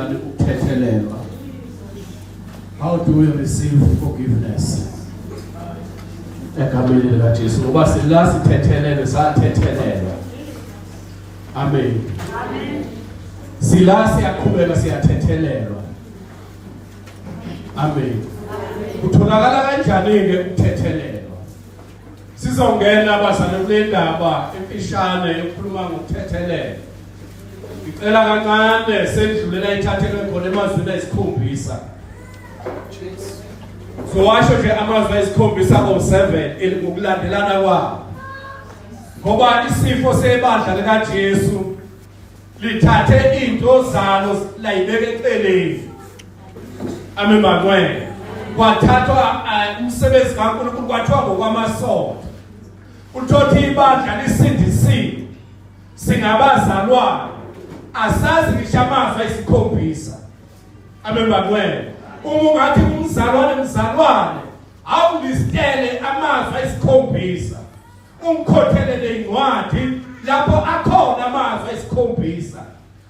Kanjani ukuthethelelwa? How do we receive forgiveness? Egameni likaJesu, ngoba sila sithethelelwe, sathethelelwa. Amen. Amen. Sila siyaqhubeka siyathethelelwa. Amen. Kutholakala kanjani ke ukuthethelelwa? Sizongena abazali kule ndaba emfishane yokukhuluma ngokuthethelela. Ngicela kancane sendlulela ithathelwe khona emazwini ayisikhombisa. Sowasho nje amazwi ayisikhombisa ngo-7 ngokulandelana kwawo. Ngoba isifo sebandla likaJesu lithathe into zalo layibeka eceleni. Amen bangcwele. Kwathathwa umsebenzi kaNkulunkulu kwathiwa ngokwamasonto. Uthothi ibandla lisindisiwe. Singabazalwane. Asazi ngisho amazwi ayisikhombisa. Amen bangcwele. Uma ungathi kumzalwane mzalwane, awulistele amazwi ayisikhombisa. Ungikhothelele incwadi lapho akhona amazwi ayisikhombisa.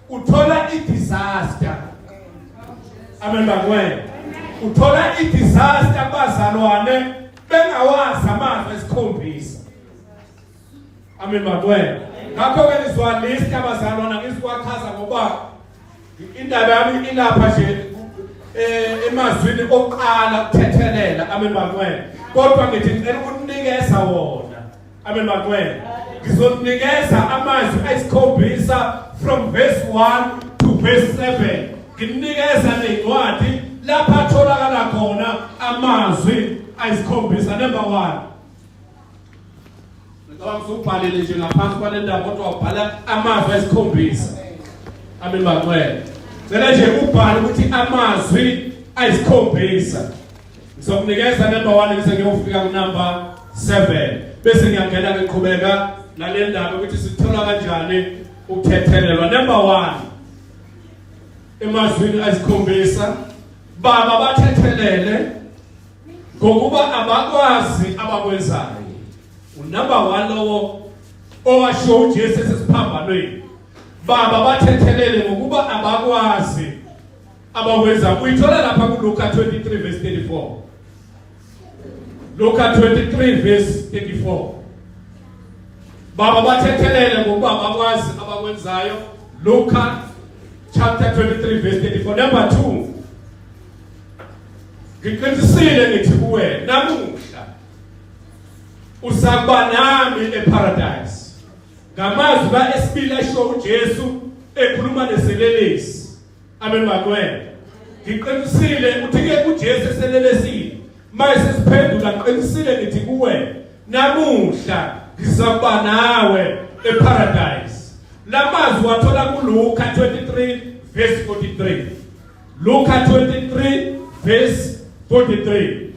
Uthola i-disaster. Amen bangcwele. Uthola i-disaster bazalwane bengawazi amazwi ayisikhombisa. Amen bangcwele. Ngakho ke ngizwalista bazalwana ngizwachaza ngoba indaba yami ilapha nje emazwini oqala ukuthethelela. Amen bangcwele. Kodwa ngithi ngicela ukunikeza wona. Amen bangcwele. Ngizonikeza amazwi ayisikhombisa from verse 1 to verse 7. Nginikeza nencwadi lapha atholakala khona amazwi ayisikhombisa. Number 1. Ngicabanga ukuthi ubhalele nje ngaphansi kwale ndaba kodwa wabhala amazwi ayisikhombisa. Amen bangcwele. Cela nje ubhale ukuthi amazwi ayisikhombisa. Ngizokunikeza number 1 bese ngiyofika ku number 7. Bese ngiyangena ngiqhubeka nale ndaba ukuthi sithola kanjani ukuthethelelwa. Number 1. Emazwini ayisikhombisa baba bathethelele ngokuba abakwazi abakwenzayo. Unumber 1 lowo owasho uJesu esesiphambanweni. Baba bathethelele ngokuba abakwazi abakwenza. Uyithola lapha kuLuka 23 verse 34. Luka 23 verse 34. Baba bathethelele ngokuba abakwazi abakwenzayo. Luka chapter 23 verse 34. Number 2. Ngiqinisile ngithi kuwe namuhla usakuba nami eparadise. Ngamazwi kaesibili asho uJesu ekhuluma neselelesi. Amen bangcwele. Ngiqinisile uthi ke uJesu eselelesile. Maye sesiphendula qinisile ngithi kuwe namuhla ngizakuba nawe eparadise. Lamazwi wathola kuLuka 23 verse 43. Luka 23 verse 43.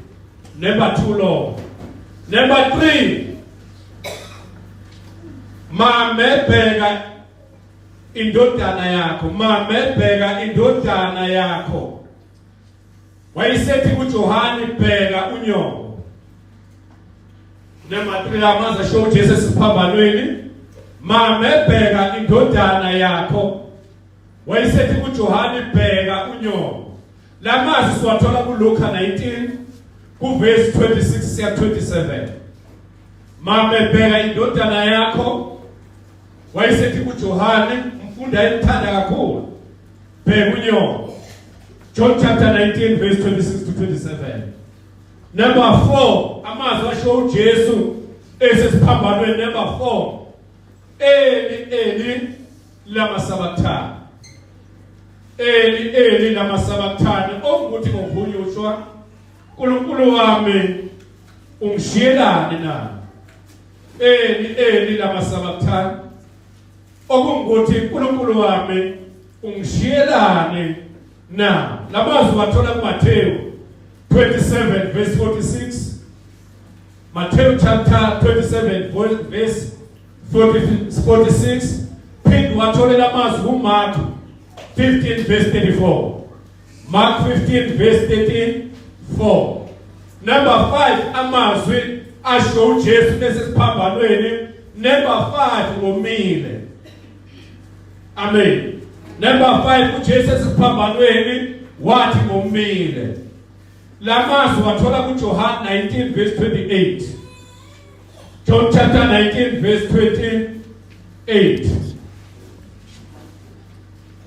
Number 2 lo. Number 3. Mame bheka indodana yakho, mame bheka indodana yakho. Wayesethi kuJohane bheka unyoko. Number 3 amazwi asho uJesu esiphambanweni. Mame bheka indodana yakho. Wayesethi kuJohane bheka unyoko. Lamazwi siwathola kuLuka 19 kuverse 26 siya 27. Mame bheka indodana yakho. Wayesethi kuJohane umfundi ayemthanda kakhulu. Bheka unyoko. John chapter 19 verse 26 to 27. Number 4 amazwi asho uJesu esesiphambanweni. Number 4 Eli Eli lama sabathani. Eli Eli lama sabathani okuthi ngokuhunyushwa uNkulunkulu wami ungishiyelani na? Eli Eli lama sabathani okungukuthi uNkulunkulu wami ungishiyelani na? Lamazwi wathola kuMathewu 27 verse 46. Matthew chapter 27 verse 46. Phinde watholela amazwi kuMark 15 verse 34. Mark 15 verse 34. Number 5 amazwi asho uJesu nesesiphambanweni. Number 5 ngomile. Amen. Number 5, uJesu esiphambanweni wathi ngomile. Lamazwi wathola kuJohn 19 verse 28. John chapter 19 verse 28.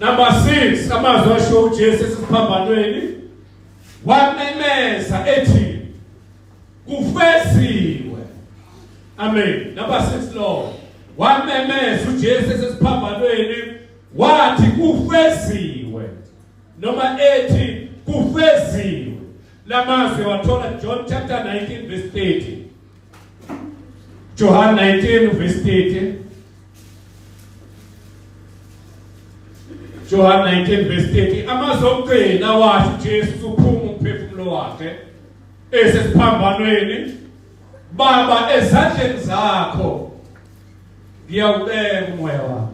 Number 6, amazwi asho uJesu esiphambanweni wamemeza ethi kufeziwe. Amen. Number 6 lo wamemeza uJesu esesiphambanweni wathi kufeziwe, noma ethi kufeziwe. Lamazwi wathola John chapter 19 verse 30. John 19 verse 30. John 19 verse 30. Amazwi okugcina washo uJesu uphuma umphefumulo wakhe esesiphambanweni, Baba, ezandleni zakho ngiyawubeka umoya wami.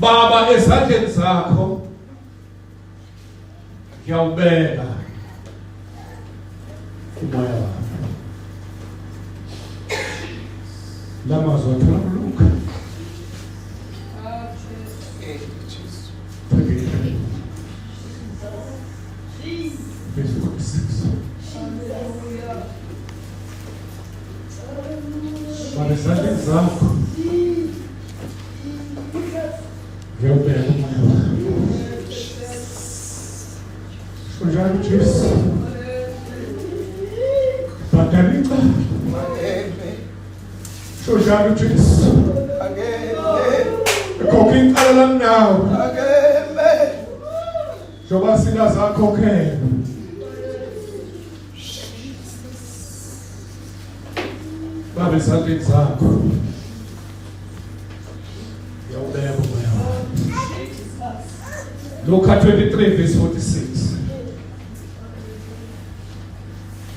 Baba, ezandleni zakho ngiyawubeka umoya wami. Lamazwi athola kuLuka verse 46. Baba, ezandleni zakho ngiyawubeka umoya wami. Sho njalo uJesu. Bhadala icala. Sho njalo uJesu. Khokha icala lami nawe. Njengoba sila zakhokhela. Baba, ezandleni zakho ngiyawubeka umoya wami. Luka 23 verse 46.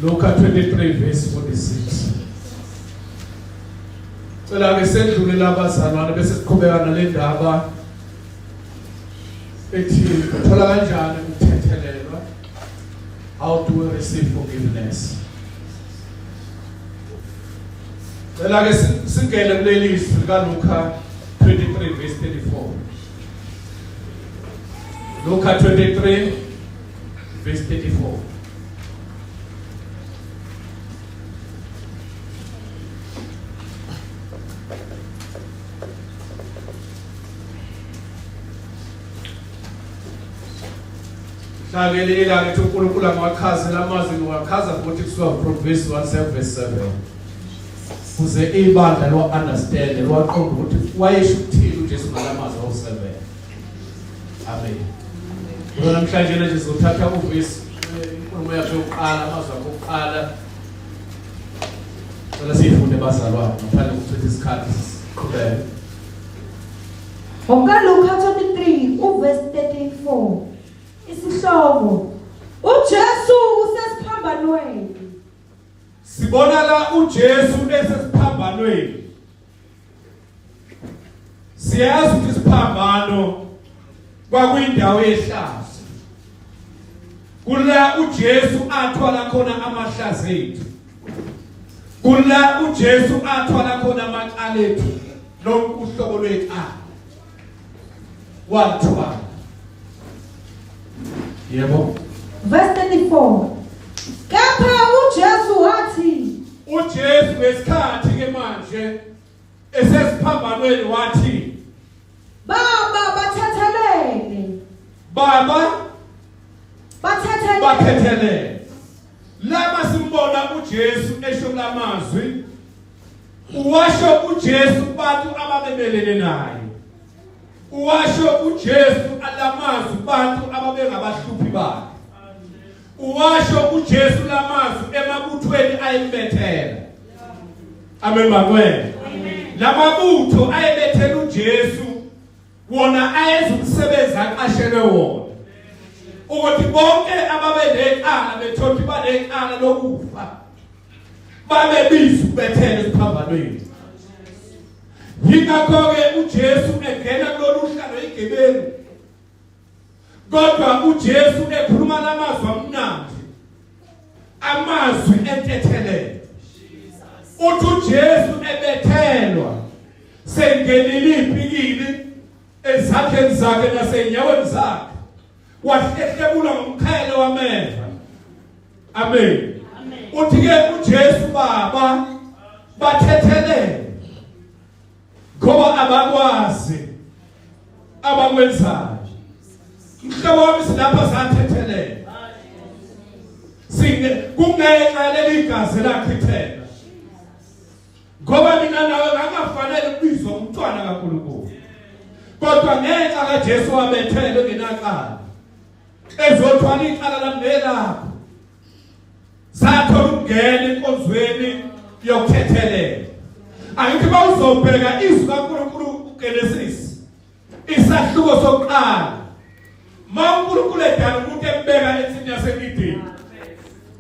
Luka 23 verse 46. Cela ke sedlule labazalwane bese siqhubeka nale ndaba ethi uthola kanjani ukuthethelelwa. How do we receive forgiveness? Cela ke singene kuleli zwi likaLuka 23 verse 34. Luka 23 verse 34. Mhla ilanga ethi uNkulunkulu angawachazela amazwi, ngiwachaza futhi kusuka from verse 1 7 verse 7, kuze ibandla lo understand, lwaqonda ukuthi wayesho ukuthini uJesu ngalamazwi awu-7. Amen. Kodwa namhlanje nje sizothatha uvesi, inkulumo yakhe yokuqala, amazwi akhe okuqala. Cela siyifunde bazalwane ngaphandle kokuchitha isikhathi, siqhubeke. NgokukaLuka 23 uverse 34, isihloko: uJesu usesiphambanweni. Sibona la uJesu esesiphambanweni. Siyazi ukuthi isiphambano kwakuyindawo yehlazo, kula uJesu athwala khona amahlazo ethu, kula uJesu athwala khona amacala ethu, lonke uhlobo lwecala walithwala. Yebo. Verse 34, kepha uJesu wathi, uJesu ngesikhathi ke manje esesiphambanweni wathi, Baba, bathethelele. Baba, bathethelele. Bathethelele. Lama simbona uJesu esho lamazwi, uwasho uJesu kubantu ababebelele naye, uwasho uJesu alamazwi kubantu ababengabahluphi bakhe, uwasho uJesu lamazwi emabuthweni ayembethela. Amen bakwena. Lamabutho ayebethela uJesu wona ayenza umsebenzi aqashelwe wona, ukuthi bonke ababenecala bethola ukuthi banecala lokufa babebiza ukubethela esiphambanweni. Yingakho-ke uJesu engena kulolu hlalo igebengu, kodwa uJesu ekhuluma lamazwi amnandi, amazwi entethelelo. Uthi uJesu ebethelwa sengenile ipikili ezandleni zakhe nasenyaweni zakhe wahlehlebula ngomqhele wameva. Amen. Uthi ke uJesu baba bathethelele ngoba abakwazi abakwenzayo. Mhlobo wami silapha sathethelela. Singe kungenxa leli gazi lachitheka. Ngoba mina nawe ngangafanele ukubizwa umntwana kaNkulunkulu. Kodwa ngenxa kaJesu wabethelwe ngenacala. Ezothwala icala lami nelakho. Sathola ukungena enkonzweni yokuthethelela. Angithi bawuzobheka izwi kaNkulunkulu uGenesis isahluko sokuqala. Ma uNkulunkulu edala umuntu embeka ensimini yase-Edeni.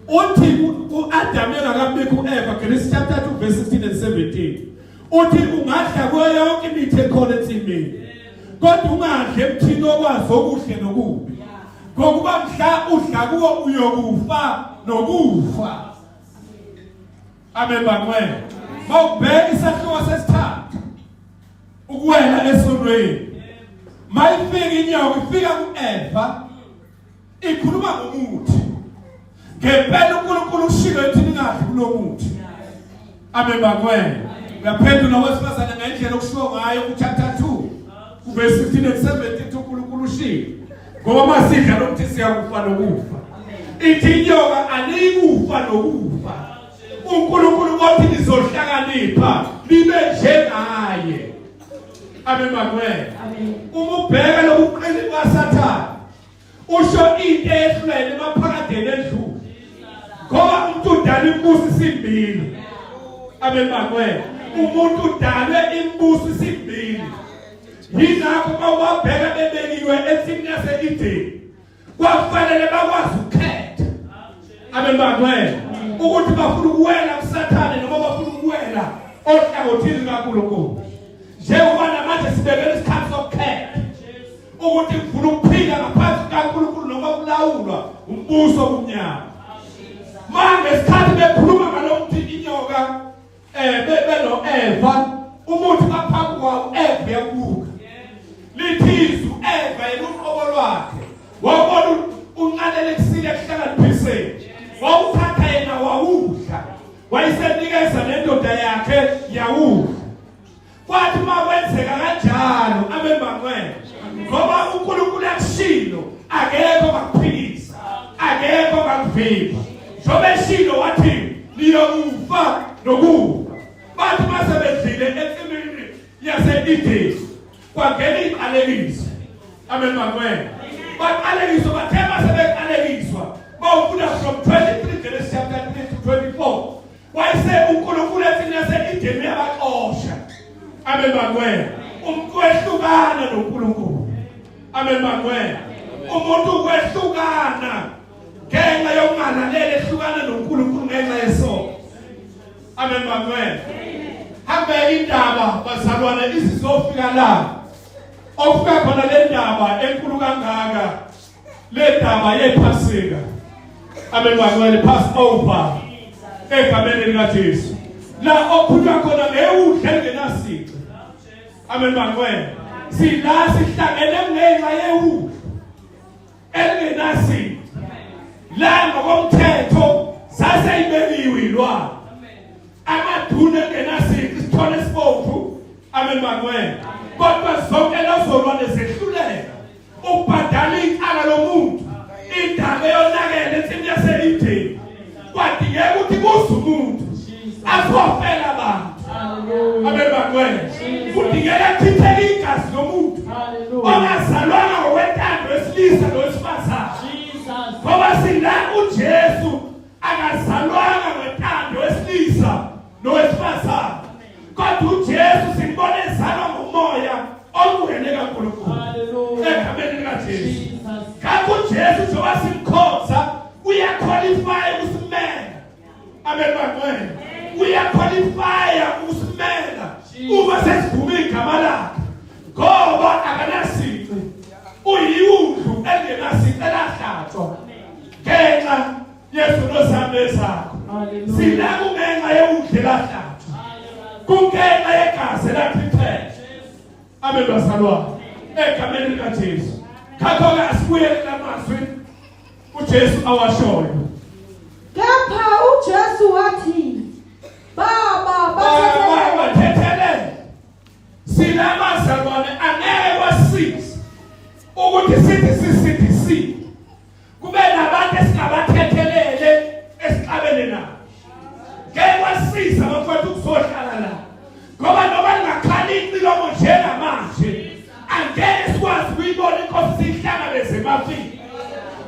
Uthi uAdam engakabikho uEva Genesis chapter 2 verse 16 and 17. Uthi ungadla kuyo yonke imithi ekhona ensimini. Kodwa ungadli emthini okwazi okuhle nokubi. Ngokuba mhla udla kuwo uyokufa nokufa. Amen bangcwele. Mawubheka isahluko sesithathu ukuwela esonweni. Mayifika inyoka ifika kuEva ikhuluma ngomuthi. Ngempela uNkulunkulu ushilo ethi ningadli kulomuthi. Amen bangcwele. Uyaphendula wesifazane ngendlela okushiwo ngayo kuchapter 2 kuverse 15 and 17 uNkulunkulu ushilo. Ngoba masidla lomuthi siyakufa nokufa. Ithi inyoka aniyikufa nokufa. uNkulunkulu kothi nizohlakanipha nibe njengaye. Amen bangcwele. Uma ubheka lokuqili kwaSathane usho into eyehlulene emaphakadeni edlule. Ngoba umuntu udala imibuso isimbili. Amen bangcwele. Umuntu udalwe imibuso isimbili. Yingakho bawabheka bebekiwe ensimini yase-Edeni. Kwafanele bakwazi ukukhetha. Amen bangcwele. Ukuthi bafuna ukuwela kuSathane noma bafuna ukuwela ohlangothini lukaNkulunkulu. Njengoba namanje sibekele isikhathi sokukhetha ukuthi ngifuna ukuphila ngaphansi kukaNkulunkulu noma kulawulwa umbuso obumnyama. Manje ngesikhathi bekhuluma ngalomuthi inyoka beno Eva umuthi baphambi kwawo Eva uyabuka. Lithi izwi Eva yena uqobo lwakhe wabona unqanele kusile ekuhlakaniphiseni. Wawuthatha yena wawudla. Wayesenikeza nendoda yakhe yawudla. Kwathi uma kwenzeka kanjalo amen bangcwele ngoba uNkulunkulu akushilo akekho bakuphikisa akekho bakuvimba njengoba eshilo wathi niyokufa nokufa bathi mase bedlile ensimini yase-Edeni kwangena iqalekiso amen bangcwele baqalekiswa bathe mase beqalekiswa bawufunda from 23 Genesis chapter 3 to 24 Wayese uNkulunkulu ethi nase-Edeni uyabaxosha. Amen bangcwele. Umuntu wehlukana noNkulunkulu. Amen bangcwele. Umuntu wehlukana ngenxa yokungalaleli ehlukana noNkulunkulu ngenxa yesono. Amen bangcwele. Hambeke indaba bazalwane izizofika la. Okufika khona le ndaba enkulu kangaka le ndaba yephasika. Amen bangcwele Passover egameni likaJesu. La okhulunywa khona ngewudla elingenasici. Amen bangcwele. Sila sihlangene ngenxa yewudla elingenasici. La ngokomthetho saseyibekiwe ilwane. Amaduna engenasici sithole esibomvu. Amen bangcwele. Kodwa zonke lezo lwane zehluleka ukubhadala icala lomuntu indaba eyonakele ensimini yase-Edeni kwadingeka ukuthi kuze umuntu azofela abantu amen bangcwele kudingeka kuchitheke igazi lomuntu ongazalwanga ngokwentando wesilisa nowesifazane ngoba sila uJesu akazalwanga ngentando wesilisa nowesifazane kodwa uJesu simbona ezalwa ngomoya ongcwele kaNkulunkulu egameni likaJesu ngakho uJesu njengoba simkhonza uyaqualify ukusimela amen bangcwele uyaqualify ukusimela uma sesivuma igama lakhe ngoba akanasici uyiwundlu elingenasici elahlatshwa ngenxa yezono zami nezakho sila kungenxa yewundlu elahlatshwa. Kungenxa yegazi elachitheka. Amen bazalwane. Egameni likaJesu. Ngakho-ke asibuyele kulamazwi uJesu awashoyo. Kepha uJesu wathi, Baba, bathethelele. Bathethelele. Sinabazalwane angeke kwasiza ukuthi sithi sisindisiwe kube nabantu esingabathethelele esixabene nabo. Ngeke kwasiza bafowethu ukuzohlala la. Ngoba noma lingakhala icilongo njengamanje angeke sikwazi ukuyibona inkosi siyihlangabeze emafini.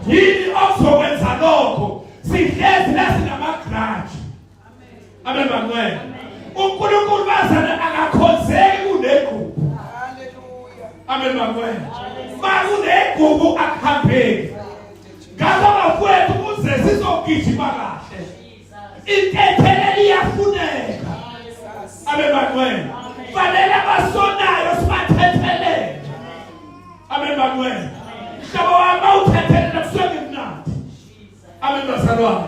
Yini okuzokwenza lokho? Sihlezi la sinamagrudge. Amen bangcwele. uNkulunkulu bazana akakhonzeki kunegugu. Hallelujah. Amen bangcwele. Makunegugu akuhambeki. Ngakho bafowethu ukuze sizogijima kahle. Intethelelo iyafuneka. Amen bangcwele. Fanele abasonayo sibathethelele. Amen bangcwele. Mhlobo wami mawuthethelela kusuke kumnandi. Amen bazalwane.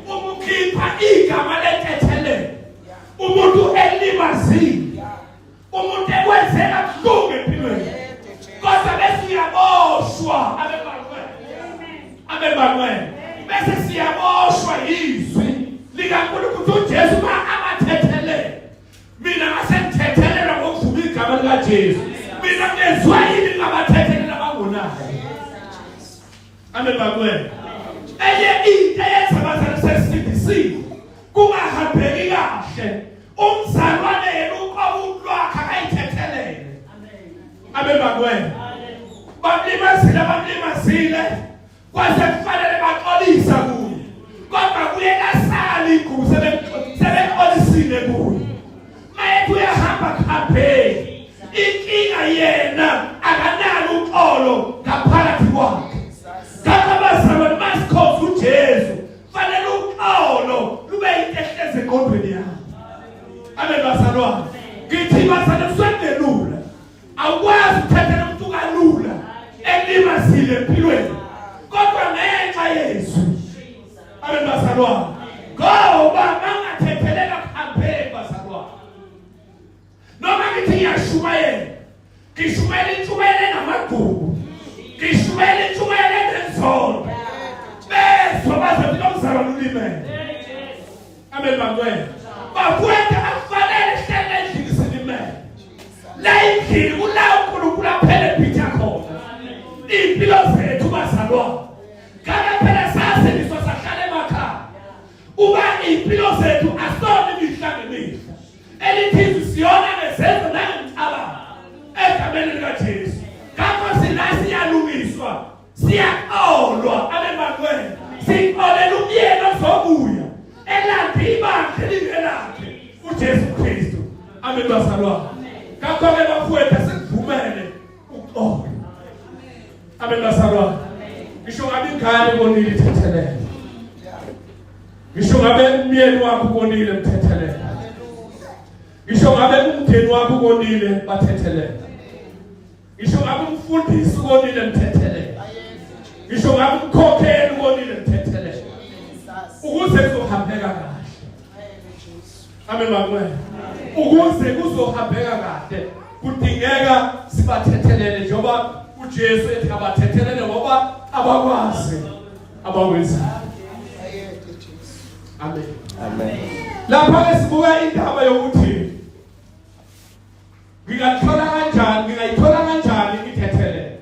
Ukukhipha igama lentethelelo. Umuntu elimazile. Umuntu ekwenzeka kuhlungu empilweni. Kodwa bese uyaboshwa. Amen bangcwele. Amen bangcwele. Bese siyaboshwa yizwi likaNkulunkulu uJesu ma abathethelele. Mina ngase ngithethelela ngokuvuma igama likaJesu. Mina ngezwa yini ngabathethelela abangonayo. Amen bakwethu. Enye into eyenza abazali sesindisiwe kungahambeki kahle. Umzalwane yena uqobo lwakhe akayithethelele. Amen bakwethu. Bamlimazile bamlimazile kwase kufanele baxolisa kuye. Kodwa kuye lasala igugu sebexolisile kuye. Mayethi uyahamba kuhambeki. Inkinga yena akanalo uxolo ngaphakathi kwakhe. Ngakho abazalwane masikhonza uJesu, fanele uxolo lube into ehlezi engqondweni yakho. Amen bazalwane. Ngithi bazalwane kusengelula. Awukwazi ukuthathela umuntu kalula elimazile empilweni. Kodwa ngenxa yezwi. Amen bazalwane. Ngoba bangathethelela kuhambeni bazalwane. Noma ngithi ngiyashumayela, ngishumayela intshumayelo enamagugu, ngishumayela intshumayelo enenzondo. Bezwa baze ukuthi lo mzalwane ulimele. Amen bangcwele. Bafowethu akufanele sihlale endlini silimele. La endlini kula uNkulunkulu aphele phitha khona. Iy'mpilo zethu bazalwane. Ngabe phela sasindiswa sahlala emakhaya. Uba iy'mpilo zethu asona imihla ngemihla. Elithi siyona ngezenzo nangemicabango. Egameni likaJesu. Ngakho sila siyalungiswa. Siyaqolwa. Amen bangcwele. Sixolela umyeni ozobuya. Elande ibandla elingelakhe. uJesu Kristu. Amen bazalwane. Ngakho-ke bafowethu asikuvumele ukuxola. Amen bazalwane. Ngisho ngabe ingane ibonile ithethelele. Ngisho ngabe umyeni wakho ubonile mthethelele. Ngisho ngabe umndeni wakho ubonile bathethelele. Ngisho ngabe umfundisi ubonile mthethelele. Ngisho ngabe umkhokheli ubonile mthethelele. Ukuze kuzohambeka kahle. Amen bakwethu. Ukuze kuzohambeka kahle kudingeka sibathethelele njengoba uJesu ethi abathethelele ngoba abakwazi abakwenzayo. Amen. Amen. Lapha ke sibuka indaba yokuthi ngingathola kanjani ngingayithola kanjani ithethelelo.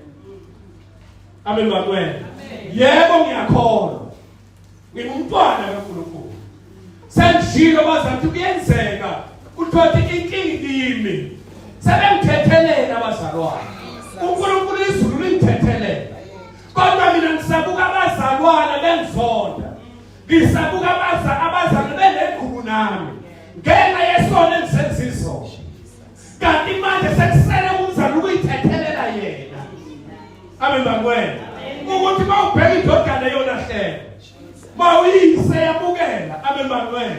Amen bakwethu. Yebo ngiyakholwa. Ngingumntwana kaNkulunkulu. Sengishilo bazathi kuyenzeka uthole inkinga kimi. Sebengithethelele abazalwane. uNkulunkulu izulu lingithethelele. Kodwa mina ngisabuka abazalwane bengizonda. Ngisabuka abazalwane benegqubu nami. Ngenxa yesono engisenziso. Kanti manje sekusele umzali ukuyithethelela yena. Amen bakwena. Ukuthi mawubheka indodana yolahleka. Mawuyise yamukela. Amen bakwena.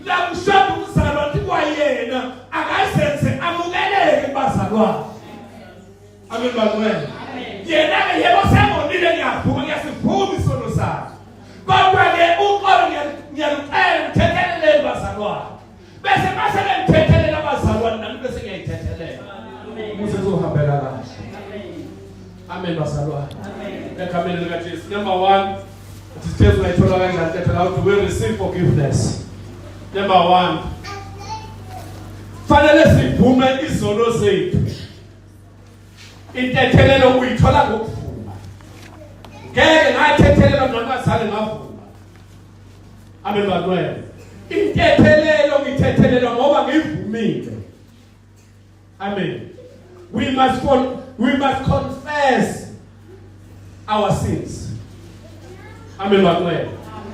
La kushada umzalwa athi kwayena akazenze amukeleke kubazalwane. Amen bakwena. Yena ke yebo sengonile ngiyavuma ngiyasivuma isono sakhe. Kodwa ke uxolo ngiyalucela ngithetheleleni bazalwane. Bese mase bengithethelela. Amen bazalwane. Amen. Egameni lika Jesu. Number 1, uthi Jesu uyayithola kanjani intethelelo? How do we receive forgiveness? Number 1, fanele sivume izono zethu. Intethelelo uyithola ngokuvuma. Ngeke ngathethelelwa noma ngavuma. Amen bazalwane. Intethelelo ngithethelelwa ngoba ngivumile. Amen. We must confess our sins. Amen bangcwele.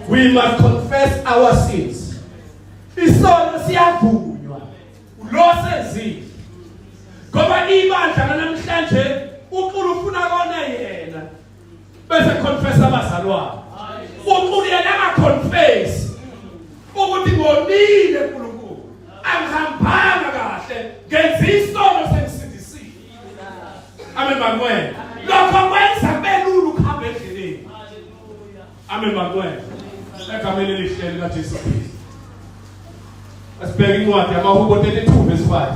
We must confess our sins. Isono siyavunywa. Lo senzile. Ngoba ibandla namhlanje uXulu ufuna kona yena. Bese confess abazalwane. uXulu yena angaconfess ukuthi ngonile uNkulunkulu. Angihambanga kahle ngenza isono sengisindisiwe. Amen bangcwele. Lokho kwenza kube lula ukuhamba endleleni. Amen bangcwele. Egameni elihle lika Jesu Kristu. Asibheke incwadi yamaHubo 32 verse 5.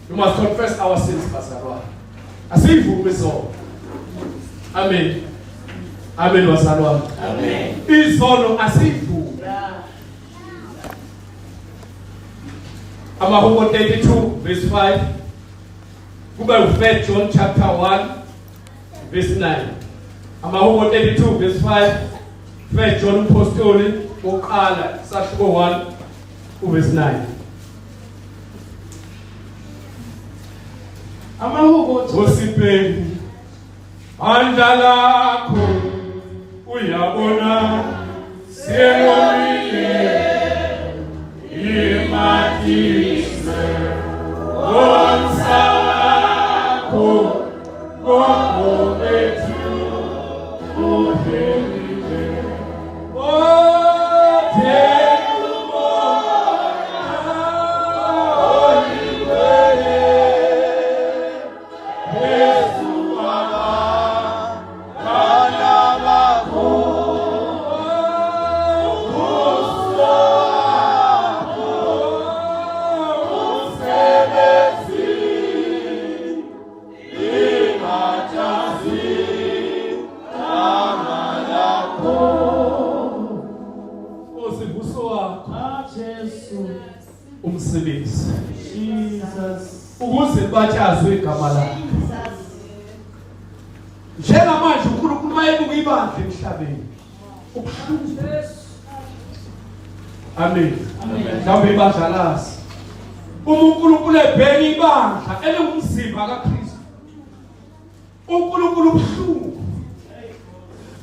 We must confess our sins bazalwane. Asivume izono. Amen. Amen bazalwane. Amen. Izono asivume. Amahubo 32 verse 5 kube u1 John chapter 1 verse 9. Amahubo 32 verse 5 1 John umpostoli wokuqala sahluko 1 uverse 9. Amahubo Osipeni andla lakho uyabona siyomile imatise onsakho gogo bethu uphelile Nkosi buso wakho Jesu umsindisi Jesus ukuze batshazwe igama lakhe njengamanje uNkulunkulu mayebuka ibandla emhlabeni ubuhlungu. Amen. Mhlawumbe ibandla lazi uma uNkulunkulu ebheka ibandla eliwumzimba kaKristu, uNkulunkulu ubuhlungu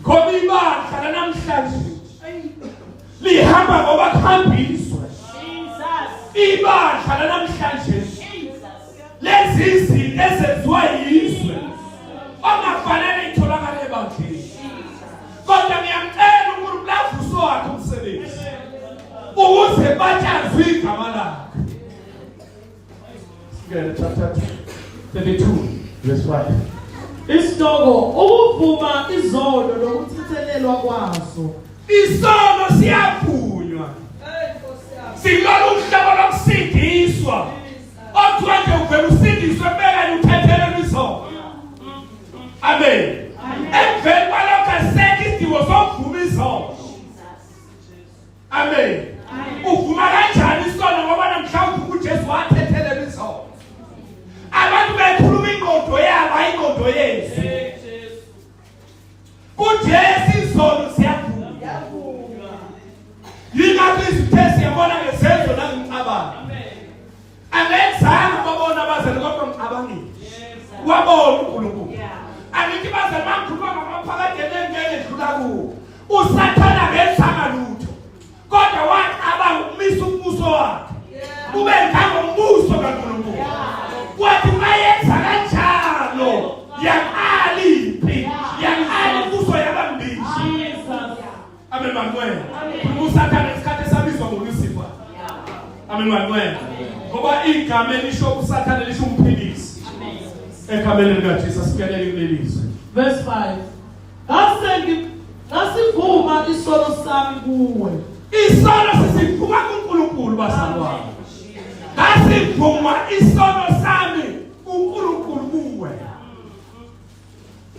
ngoba ibandla lanamhlanje lihamba ngoba kuhamba izwe. Ibandla lanamhlanje lezi izinto ezenziwa yizwe ongafanele itholakale ebandleni. Kodwa ngiyamcela uNkulunkulu avuse wakhe umsebenzi ukuze batshazwe igama lakhe. Singene chapter 32 verse 5. Isihloko ukuvuma izono nokuthethelelwa kwazo. Isono siyavunywa. Silolu uhlobo lokusindiswa. Othiwa nje uvela usindiswe beka uthethelelwe izono. Amen. Emveni kwalokho asekho isidingo sokuvuma izono. Amen. Uvuma kanjani isono ngoba namhlawumbe uJesu wathethelela izono. Abantu bekhuluma ingqondo yabo hayi ingqondo yethu. KuJesu izono ziyavunywa. Yingakho izithe siyabona ngezenzo nangemicabango. Angenzanga babona abazali kodwa ngicabangile. Wabona uNkulunkulu. Angithi bazali bangikhuluma ngamaphakade engeke ngidlula kuwo. Usathana ngenzanga lutho. Kodwa wacabanga ukumisa umbuso wakhe. Ube njengombuso kaNkulunkulu. Kwathi mayenza kanjalo yaqala impi. Yaqala imbuso yabambili. Amen bangcwele. Usathane isikhathi esabizwa ngoLucifer. Amen bangcwele. Ngoba igama elisho uSathane lisho umphikisi. Egameni likaJesu sikelele kuleli zwe. Verse 5. Ngase ngasivuma isono sami kuwe. Isono sisivuma kuNkulunkulu bazalwane. Ngasivuma isono sami kuNkulunkulu kuwe.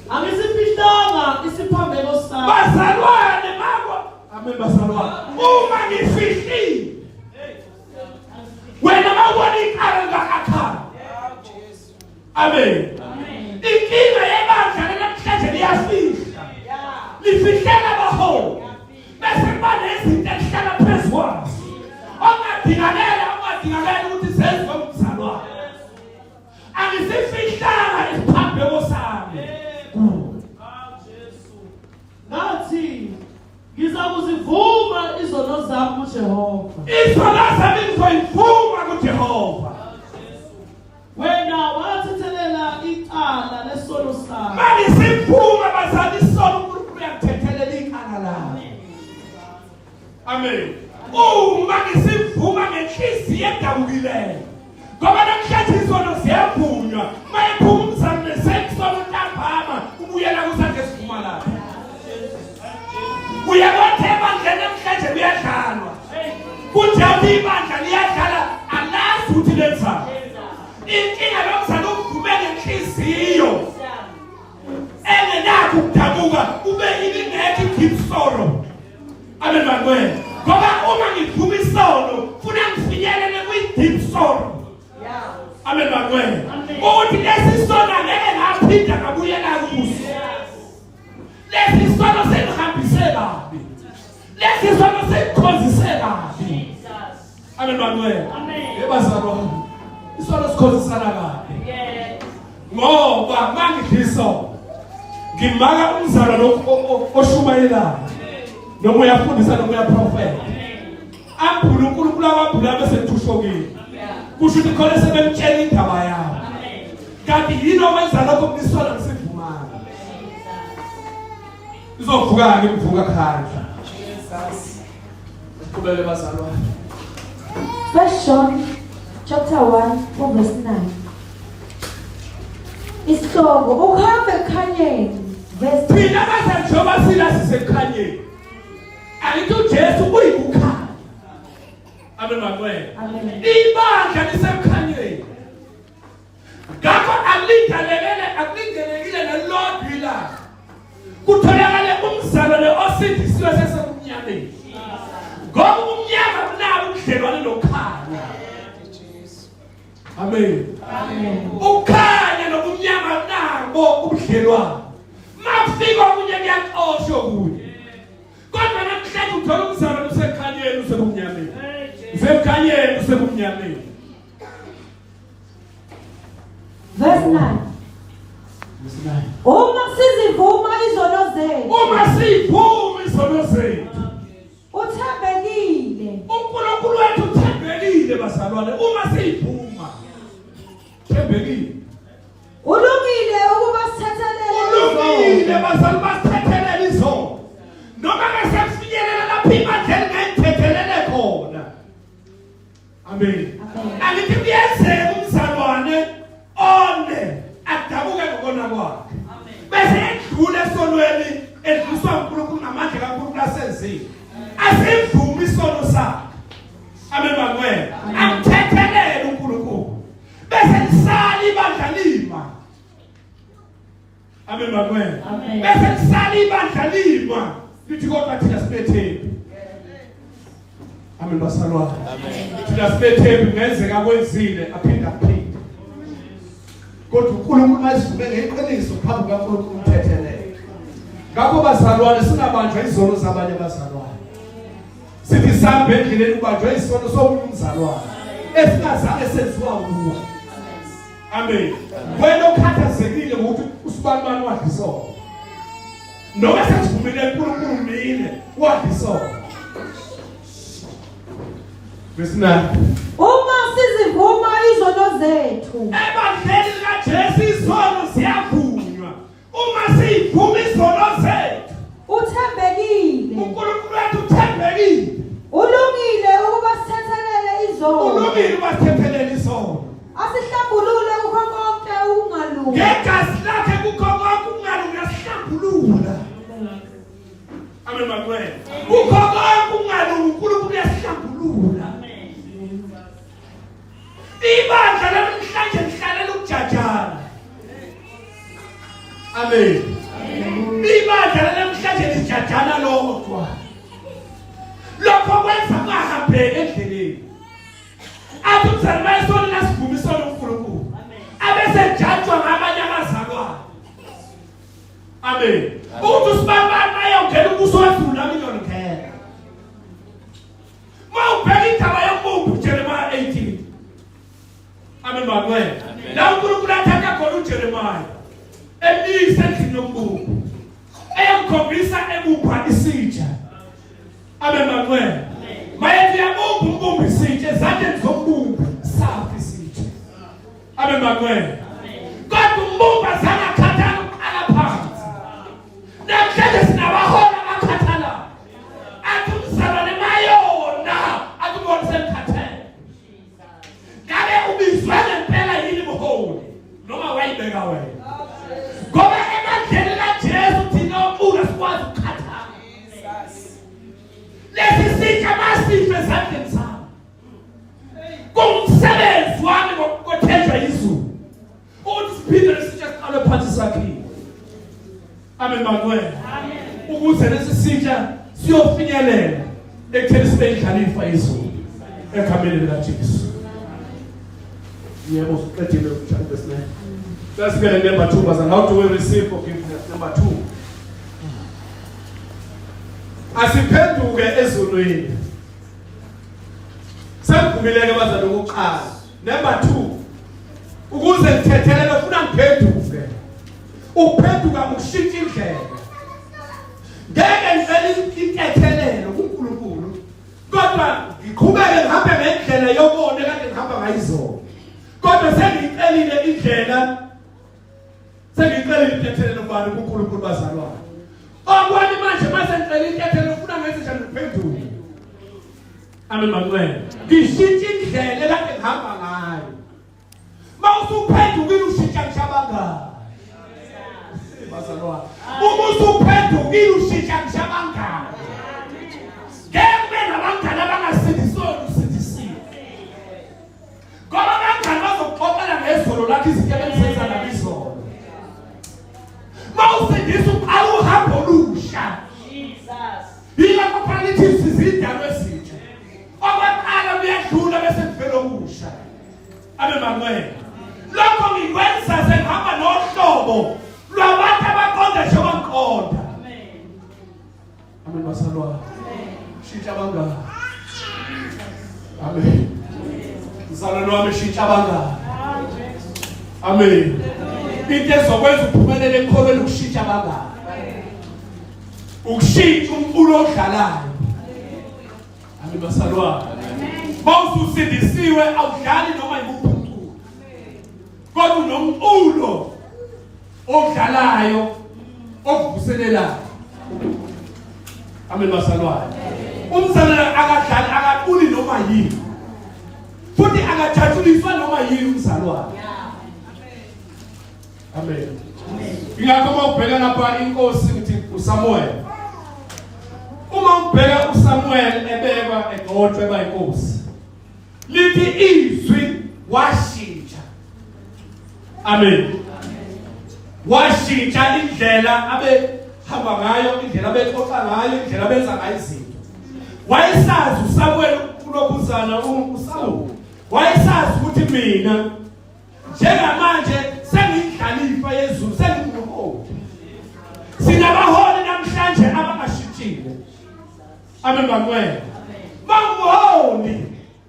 Angisifihlanga isiphambeko sami. Bazalwane mako. Amen bazalwane. Uma ngifihlile. Wena mawubona iqala lika-Akhani. Amen. Inkinga yebandla namhlanje liyafihla. Lifihlela abaholi. Bese kuba nezinto ezihlala phezu kwazo. Ongadingakela, ongadingakela ukuthi zenziwe umzalwane. Angisifihlanga isiphambeko sami. Jesu. Ngathi ngizakuzivuma izono zami kuJehova. Izono zami ngizoyivuma kuJehova. Wena wathethelela icala lesono sami. Manje siphuma bazali isono uNkulunkulu uyakuthethelela icala lami. Amen. Uma ngisivuma ngenhliziyo edabukileyo. Ngoba namhlanje izono ziyavunywa. Mayephuma umzali nesekusona ntambama ubuyela kusanje sivuma lapha. Uyabona ebandleni namhlanje kuyadlalwa. Kunjalo ibandla liyadlala alazi ukuthi lenzani. Inkinga lomzali uvume ngenhliziyo. Engenakho ukudabuka ube ibingekho i-deep sorrow. Amen bangcwele. Ngoba uma ngivuma isono funa ngifinyelele kwi-deep sorrow. Amen bangcwele. Ukuthi lesi sono angeke ngaphinda ngabuyela kuso. Lesi sono sengihambise kabi. Lesi sono sengikhonzise kabi. Amen bangcwele. Yebazalwane. Isono sikhonzisana kabi. Ngoba mangidla isono ngimaka umzalwane oshumayelayo noma uyafundisa noma uyaprofetha. Ambule uNkulunkulu awambula bese kuthushokile. Kusho ukuthi khona sebemtshela indaba yabo. Kanti yini okwenza lokho kunisona ngisivumana. Izovuka-ke imvuka khandla. Jesus. Siqhubeke bazalwane. First John chapter 1 verse 9. Isihloko ukuhamba ekukhanyeni verse Thina bazali njengoba sila sisekukhanyeni. Angithi uJesu uyikukhanya. Amen bangcwele. Amen. Ibandla lisekukhanyeni. Ngakho alindelekele akulindelekile nelodwa ilanga. Kutholakale umzalwane osindisiwe sesemnyameni. Ngoba umnyama unabo ubudlelwane nokukhanya. Amen. Amen. Ukukhanya nobumnyama nabo ubudlelwane. Makufika okunye kuyaxoshwa okunye. Kodwa namhlanje uthola umzalwane usekhanyeni usebumnyameni. Usekhanyeni usebumnyameni. Verse 9. Verse 9. Uma sizivuma izono zethu. Uma sivuma izono zethu. Uthembekile. uNkulunkulu wethu uthembekile bazalwane uma siyivuma. Thembekile. Ulungile ukuba sithethelele Ulungile bazalwane basithethelele izono. Noma ke sekufinyelela lapho ibandla elingayithethelele khona. Amen. Angithi kuyenzeka umzalwane one adabuke ngokona kwakhe. Bese edlula esonweni edluliswa uNkulunkulu ngamandla kaNkulunkulu asenzile. Asivumi isono sakhe. Amen bangcwele. Amthethelele uNkulunkulu. Bese lisala ibandla lima. Amen bangcwele. Bese lisala ibandla lima. Lithi kodwa thina sibethembi. Amen basalwane. Amen. Thina sibethembi kungenzeka kwenzile aphinde aphinde. Kodwa uNkulunkulu mayisivume ngeqiniso phambi kukaNkulunkulu umthethelele. Ngakho bazalwane singabanjwa izono zabanye abazalwane. Sithi sambe endleleni ubanjwe isono somunye umzalwane esingazange senziwa nguwe. Amen. Wena okhathazekile ngokuthi usibanibani wadla isono. Noma sesivumile uNkulunkulu mina wadla isono. Verse 9. Uma sizivuma izono zethu. Ebandleni likaJesu izono ziyavunywa. Uma siyivuma izono zethu. Uthembekile. uNkulunkulu wethu uthembekile. Ulungile ukuba sithethelele izono. Ulungile ukuba sithethelele izono. Asihlambulule kukho konke ukungalungi. Ngegazi lakhe kukho konke ukungalungi asihlambulula. Amen bangcwele. Kukho konke ukungalungi uNkulunkulu uyasihlambulula. Ibandla namhlanje lihlalela ukujajana. Amen. Ibandla namhlanje lijajana lodwa. Lokho kwenza kungahambeki endleleni. Athi umzali bayesona nasivuma isono uNkulunkulu. Abese jajwa ngabanye abazalwane. Amen. Ukuthi usibambani bayongena umbuso wezulu nami ngiyongena. Mawubheka indaba yombumbi uJeremiah 18. Amen bangcwele. La uNkulunkulu athatha khona uJeremiah emyise endlini yombumbi. Eyamkhombisa ebupha isitsha. Amen bangcwele. Mayethi uyabumba umbumbi isitsha ezandleni zombumbi safa isitsha. Amen bangcwele. Kodwa umbumbi azange akhathala ukuqala phansi. Namhlanje sinabaholi abakhathalayo. Athi umzalwane mayona athi ubona sekhathele. Ngabe ubizwe ngempela yini mholi noma wayibeka wena? Ngoba ebandleni kaJesu thina oqula sikwazi ukukhathala. Lesi sitsha masife ezandleni sami. Kungumsebenzi wami ngokuthenjwa izulu. Ukuthi siphinde lesitsha siqalwe phansi sakhiwe. Amen bangcwele. Amen. Ukuze lesi sitsha siyofinyelela ekutheni sibe indlalifa izulu egameni likaJesu. Yebo siqedile chapter verse 9. Let's get number 2 bazalwane. How do we receive forgiveness? Number 2. Asiphenduke ezulwini. Sengivumile ke bazalwane ukuqala. Number 2. Ukuze ngithethelele ufuna ngiphenduke. Ukuphenduka ukushintsha indlela. Ngeke ngicele intethelelo kuNkulunkulu. Kodwa ngiqhubeke ngihambe ngendlela yobone kade ngihamba ngayizolo. Kodwa sengiyicelile indlela sengiyicelile intethelelo kubani kuNkulunkulu bazalwane. Okwami manje mase ngicela intethelelo ufuna ngenze njani ngiphenduke. Amen bangcwele. Ngishintsha indlela ekade ngihamba ngayo. Mawusuphendukile ushintsha ngisho abangani. Bazalwane. Uma usuphendukile ushintsha ngisho abangani. Ngeke ube nabangani abangasindisiwe usindisiwe. Ngoba abangani bazokuxoxela ngezolo lakho izinto ebengisenza nabo izolo. Mawusindisa uqala uhambo olusha. Jesus. Yilapho phela lithi sizidalwe ezintsha. Okwaqala kuyadlula bese kuvela okusha. Abe mangcwele. Lokho ngikwenza sengihamba nohlobo lwabantu abaqonda njengoba ngiqonda. Amen bazalwane. Shintsha abangani. Amen. Mzalwane wami shintsha abangani. Amen. Into ezokwenza uphumelele ekukholweni ukushintsha abangani. Ukushintsha umculo odlalayo. Amen bazalwane. Mawususindisiwe awudlali noma yimuphi umculo. Kodwa unomculo odlalayo okuvuselelayo. Amen bazalwane. Umzalwane akadlali akaquli noma yini. Futhi akajatshuliswa noma yini umzalwane. Amen. Ingakho uma ubheka lapha inkosi ngithi uSamuel. Uma ubheka uSamuel ebekwa egcotshwe eba inkosi. Lithi izwi washintsha. Amen. Washintsha indlela abe hamba ngayo, indlela abexoxa ngayo, indlela abenza ngayo izinto. Wayesazi uSamuel ulokhuzana uSawuli. Wayesazi ukuthi mina njengamanje sengiyindlalifa yezulu sengingumholi sinabaholi namhlanje abangashintshile amen bangcwele mawumholi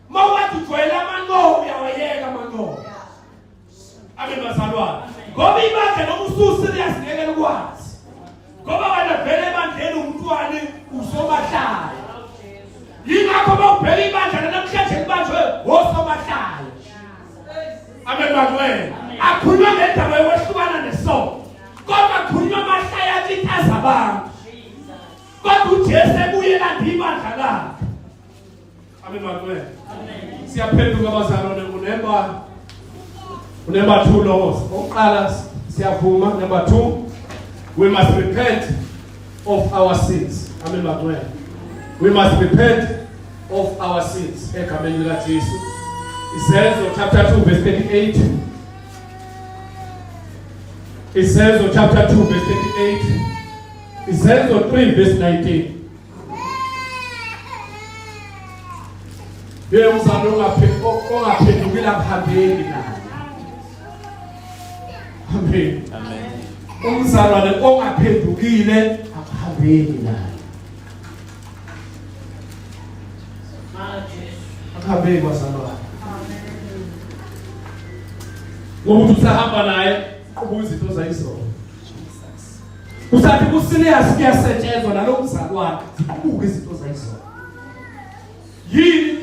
mawathi ujwayele amanqobo uyawayeka amanqobo amen bazalwane ngoba ibandla noma usu-serious ngeke likwazi ngoba wena vele ebandleni umntwani usomahlaya yingakho bawubheka ibandla namhlanje libanjwe osomahlaya amen bangcwele akhulunywa ngendaba yokwehlukana nesono kodwa khulunywa amahlaya atitaza abantu kodwa uJesu ebuye landa ibandla lakhe amen bangcwele siyaphenduka bazalwane unemba unumber 2 laws oqala siyavuma number 2 we must repent of our sins amen bangcwele we must repent of our sins egameni likaJesu Isenzo chapter 2 verse 38 Isenzo chapter 2 verse 38. Izenzo 3 verse 19. Yebo umzali ongaphendukile akuhambeli naye. Amen. Amen. Umzalwane ongaphendukile akuhambeli naye. Akuhambeli bazalwane. Ngoba uthi usahamba naye qubuka izinto zayizolo. Usathi kuserious kuyasetshenzwa nalo mzalwane ziqubuka izinto zayizolo. Yini?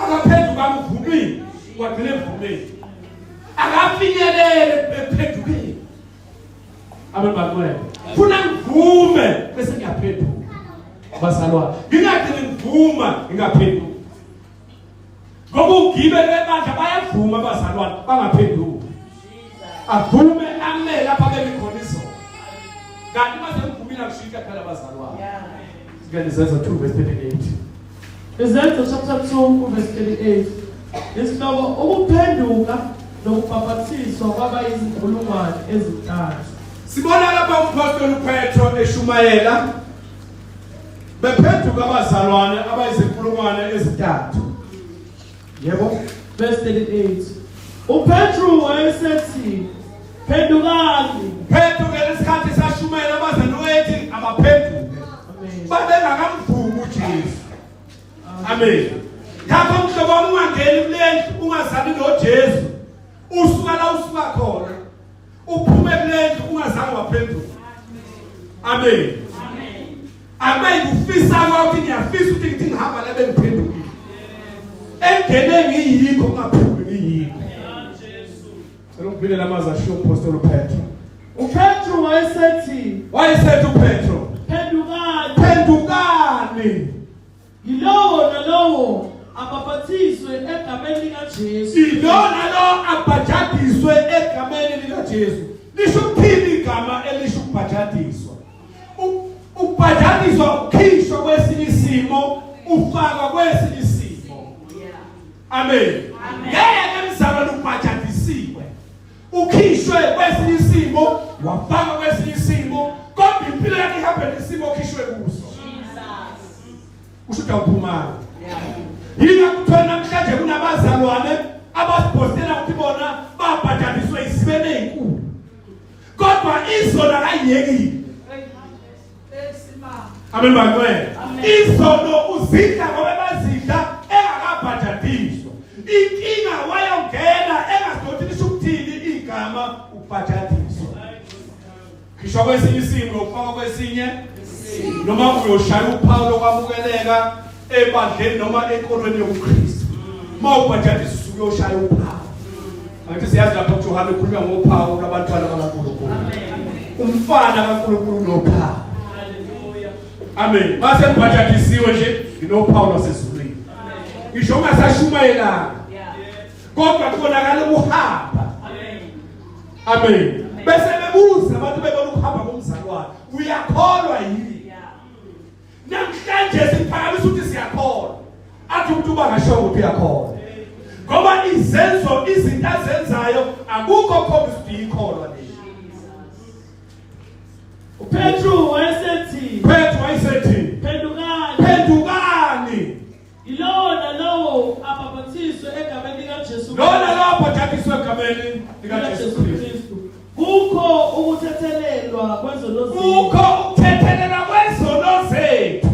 Akaphenduka uvumile, wagcina evumile. Akafinyelele ephendukile. Amen bangcwele. Funa ngivume bese ngiyaphenduka. Bazalwane, ngingagcini ngivuma ngingaphenduki. Ngoba ugibe lwebandla bayavuma abazalwane bangaphenduki. Avume ame lapha bemi khona izolo. Kanti mase ngivumile akushintsha phela abazalwane. Singene Izenzo 2 verse 38. Izenzo chapter 2 verse 38. Isihloko ukuphenduka nokubhaphathizwa kwabayizinkulungwane ezintathu. Sibona lapha umphostoli uPetro eshumayela bephenduka abazalwane abayizinkulungwane ezintathu. Yebo. Verse 38. UPetru wayesethi phendukani. Petro ngelesikhathi sashumayela abazalwane abaphenduke. Amen. Babengakamvumi uJesu. Amen. Ngakho mhlobo wami ungangeni kulendlu ungazani noJesu. Usuka la usuka khona. Uphume kulendlu ungazange waphenduka. Amen. Amen. Akube ngifisa kwakho ngiyafisa ukuthi ngithi ngihamba la bengiphendukile. Engene ngiyikho ngaphumi ngiyikho. Cela ungibile lamazwi ashiwo uMpostoli uPetro. UPetru wayesethi Wayesethi uPetro, phendukani phendukani. yilowo nalowo abhaphathizwe egameni likaJesu Ilona lo abhajadiswe egameni likaJesu. Lisho ukuthini igama elisho ukubhajadiswa? Ukubhajadiswa ukukhishwa kwesinye isimo ufakwa kwesinye isimo. Amen. Ngeke mzalwane ubhajadisiwe. Ukhishwe kwesinye isimo wafakwa kwesinye isimo kodwa impilo yakhe ihambe nesimo okhishwe kuso. Kusho ukuthi awuphumanga. Yini kuthiwa namhlanje kunabazalwane abasibhostela ukuthi bona babhajadiswe izibene ezinkulu. Kodwa izono akayiyekile. Amen bangcwele. Izono uzidla ngoba bazidla engakabhajadiswa. Inkinga wayongena engazithi lisho ukuthini igama ukubhajadiswa. Khishwa kwesinye isimo uyofaka kwesinye noma uyoshaya uphawu lokwamukeleka ebandleni noma enkolweni yobuKristu. Uma ubhajadiswa usuke uyoshaya uphawu. Angithi siyazi lapha kuJohane ukhulunywa ngophawu lwabantwana bakaNkulunkulu. Umfana kaNkulunkulu unophawu. Amen. Mase ngibhajadisiwe nje nginophawu lwasezulwini. Ngisho ungasashumayelanga. Kodwa kubonakala ukuhamba. Amen. Bese bebuza abantu bebona ukuhamba komzalwane, uyakholwa yini? Namhlanje siphakamisa ukuthi siyakholwa. Athi umuntu bangasho ukuthi uyakholwa. Ngoba izenzo izinto azenzayo akukho khombisa ukuthi uyikholwa leli. UPetru wayesethi Petro wayesethi phendukani phendukani yilowo nalowo abhaphathizwe egameni likaJesu lona lapho jadiswe egameni likaJesu Kristu. Kristu kukho ukuthethelelwa kwezono zethu Kukho ukuthethelelwa kwezono zethu.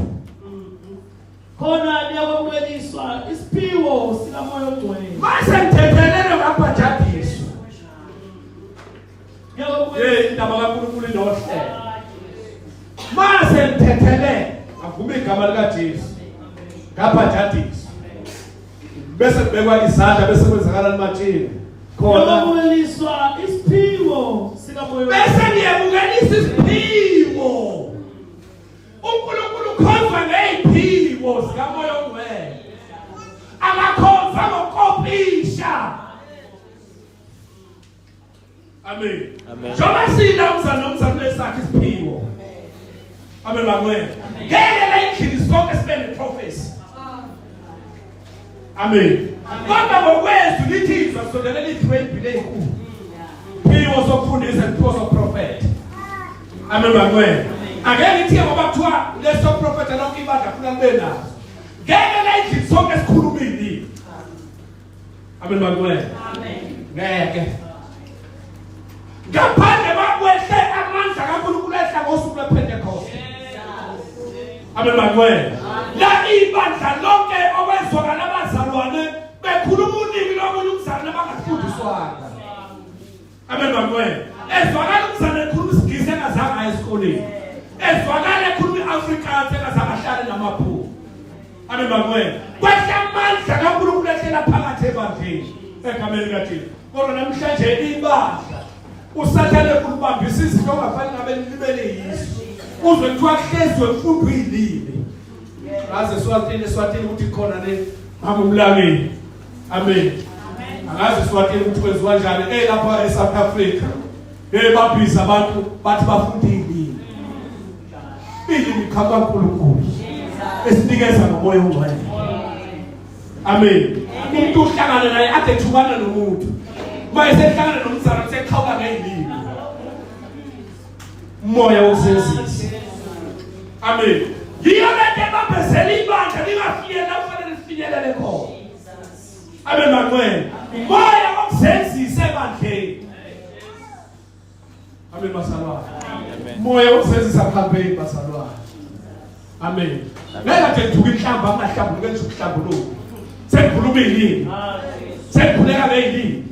khona niyakwamukeliswa isiphiwo sikaMoya oNgcwele Mase ngithethelelwe ngabhajadiswa. Hey, indaba kaNkulunkulu inohlelo. Mase ngithethelele avuma igama likaJesu. Ngabhajadiswa. Bese kubekwa izandla bese kwenzakala limatshini. Khona Niyakwamukeliswa isiphiwo sikaMoya bese ngiyemukelisa isiphiwo. uNkulunkulu ukhonzwa ngeziphiwo zikaMoya oNgcwele. Akakhonzwa ngokopisha. Amen. Amen. Njengoba sila umzali nomzali lesakhe isiphiwo. Amen bangcwele. Ngeke la endlini sonke sibe neprophecy. Amen. Kodwa ngokwezwi lithi izwa sondelela izwi eBhayibheli ezinkulu. Phiwo sokufundisa, phiwo sokuprofetha. Amen bangcwele. Ake ngithi ngoba kuthiwa leso prophet lonke ibandla funa libe naso. Ngeke la endlini sonke sikhuluma izilimi. Amen bangcwele. Amen. Ngeke. Ngaphandle kwakwehle amandla kaNkulunkulu ehla ngosuku lwePentecost. Amen bangcwele. La ibandla lonke okwezwakala abazalwane bekhuluma ulimi lomunye umzalwane abangafundiswanga. Amen bangcwele. Ezwakala umzalwane ekhuluma isiGisi engazange aye esikoleni. Ezwakala ekhuluma iAfrikaans engazange ahlale namabhunu. Amen bangcwele. Kwehla amandla kaNkulunkulu ehlela phakathi ebandleni egameni likaJesu. Kodwa namhlanje ibandla uSathane ulibambisa izinto ongafanele ngabe libele yiso. Uzwe kuthiwa kuhlezwe kufundwa izilimi. Ngaze Swatini eSwatini ukuthi khona le mama umlangeni. Amen. Angazi Swatini ukuthi kwenziwa kanjani eh lapha eSouth Africa. Hey babhiza abantu bathi bafunda izilimi. Ilimi kaNkulunkulu esinikeza ngomoya ongcwele. Amen. Umuntu uhlangana naye ade ethukana nomuntu. Uma esehlangana nomzalwane seqhawuka ngezilimi. Umoya wokusenzisa. Amen. Yiyo lento ebambezela ibandla lingafinyeleli la kufanele lifinyelele khona. Amen bangcwele. Umoya wokusenzisa ebandleni. Amen bazalwane. Moya wokuzenzisa phambili bazalwane. Amen. Ngeke kade ngithuka inhlamba angahlambuluke nje ukuhlambuluka. Sengikhuluma izilimi. Sengikhuleka ngezilimi.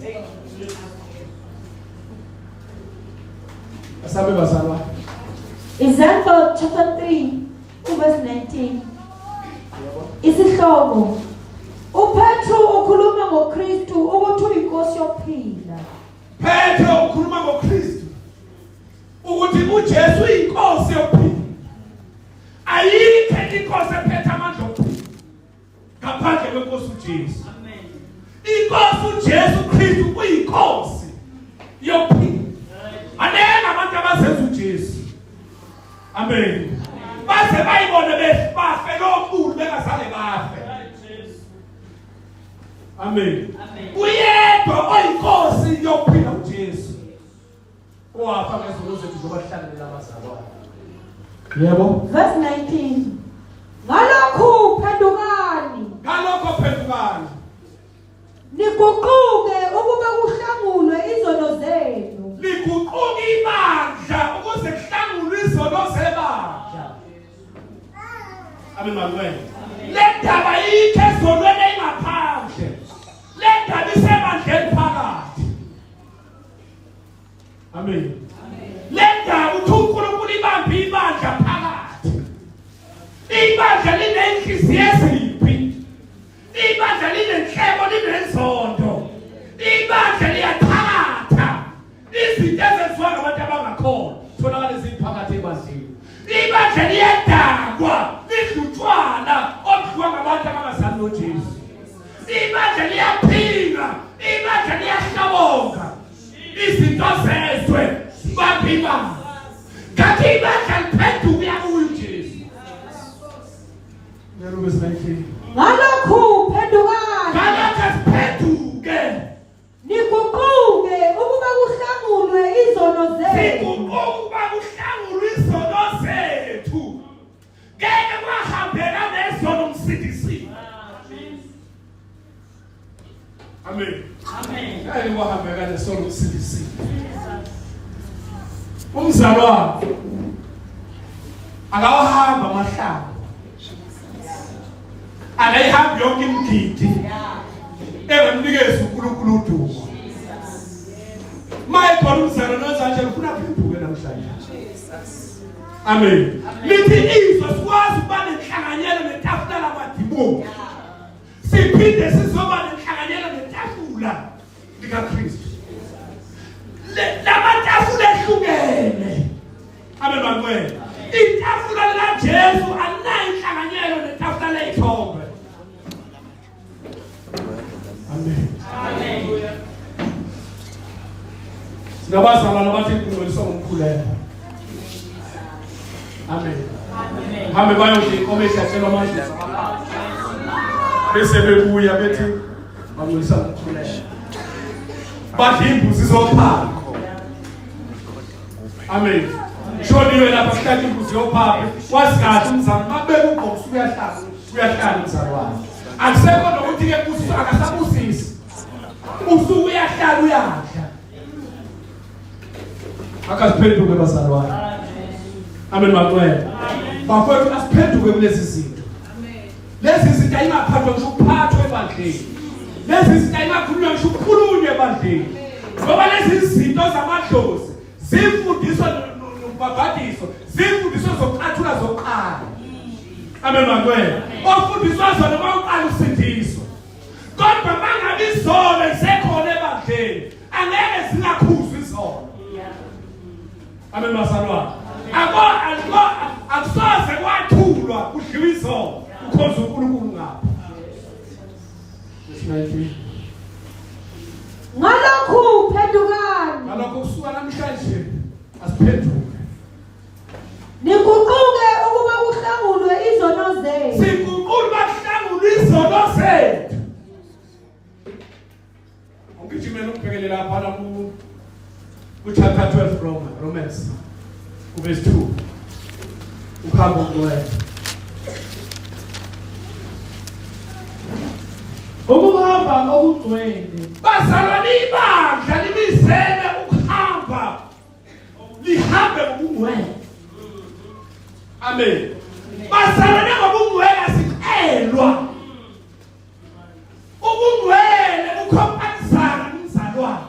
Asabe bazalwane. Izenzo chapter 3 uverse 19. Isihloko uPetru ukhuluma ngoKristu ukuthi uyinkosi yokuphila. Petro ukhuluma ngoKristu ukuthi uJesu uyinkosi yokuphila. Ayikho enye inkosi ephethe amandla okuphila ngaphandle kwenkosi uJesu. Amen. Inkosi uJesu Kristu uyinkosi yokuphila. Baningi abantu abazenza uJesu. Amen. Baze bayibone befafe lokhulu bengazange bafe. Amen. Uyedwa oyinkosi yokuphila uJesu. Owafa ngezono zethu njengoba sihlangene nabazalwane. Yebo. Verse 19. Ngalokhu phendukani. Ngalokho phendukani. Niguquke ukuba kuhlangulwe izono zenu. Liguquke ibandla ukuze kuhlangulwe izono zebandla. Amen bangcwele. Le ndaba yikho ezonweni engaphandle. Le ndaba isebandleni phakathi. Amen. Le ndaba uthi uNkulunkulu ibambe ibandla phakathi. Ibandla linenhliziyo ezimbi. Ibandla linenhlebo linenzondo. Ibandla liyathakatha. Izinto ezenziwa ngabantu abangakholwa tholakala ziphakathi ebandleni. Ibandla liyadakwa, lidla utshwala obudliwa ngabantu abangazani noJesu. Ibandla liyaphinga, ibandla liyahlabonga. Izinto zezwe zibamba ibandla. Ngathi ibandla liphenduka uyabuya uJesu. Lelo verse 19. Ngalokhu phendukani. Ngalokho siphenduke. Niguquke ukuba kuhlangulwe izono zenu. Siguquke ukuba kuhlangulwe izono zethu. Ngeke kwahambeka nezono umsindisiwe. Amen. Amen. Ngeke kwahambeka nesono umsindisiwe. Umzalwane akawahamba amahlaba. Akayihambi yonke imigidi. Engamnikeza uNkulunkulu udumo. Maye khona umzalwane wenza njalo ufuna aphenduke namhlanje. Amen. Lithi izwe sikwazi ukuba nenhlanganyelo netafula lamadimoni. Siphinde sizoba nenhlanganyelo netafula likaKristu. Lamatafula ehlukene. Amen bangcwele. Itafula likaJesu alinayo inhlanganyelo netafula leyithombe. Amen. Amen. Sinabazalwane abathi kungcoliswa ngomkhuleko. Amen. Amen. Hambe bayodla inkomo ehlatshelwa amadlozi. Bese bebuya bethi bangcolisa ngomkhuleko. Badla imbuzi zophala. Amen. Kushoniwe lapha kuhlatshwa imbuzi yophaphe, wazi kahle umzali babeka ubhokisi uyahlala, uyahlala umzali wakhe. Akusekho nokuthi ke akasabusisi. Usuke uyahlala uyadla. Akasiphenduke bazalwane. Amen bacwele. Bafowethu asiphenduke kulezi zinto. Lezi zinto ayingaphathwa ngisho ukuphathwa ebandleni. Lezi zinto ayingakhulunywa ngisho ukukhulunywa ebandleni. Ngoba lezi zinto zamadlozi zimfundiso nobhabhadiso, zimfundiso zokuqathula zokuqala. Amen bacwele. Ofundiswa zona uma uqala usindiswa. Kodwa mangabe izono isekhona ebandleni, angeke zingakhuzwa izono. Amen bazalwane. Ako akho akusoze kwathulwa kudliwa izono ukhonza uNkulunkulu ngapha. Verse 19. Ngalokhu phendukani. Ngalokho kusuka namhlanje asiphenduke. Niguquke ukuba kuhlangulwe izono zenu. Siguqule bahlangulwe izono zethu. Ungijimela ukubhekele lapha la ku ku chapter 12 Roma Romans ku verse 2. Uhambo ngcwele. Ukuhamba okungcwele. Bazalwane ibandla libizele ukuhamba lihambe ngobungcwele amen bazalwane ngobungcwele asicelwa ubungcwele bukhompanisana nomzalwane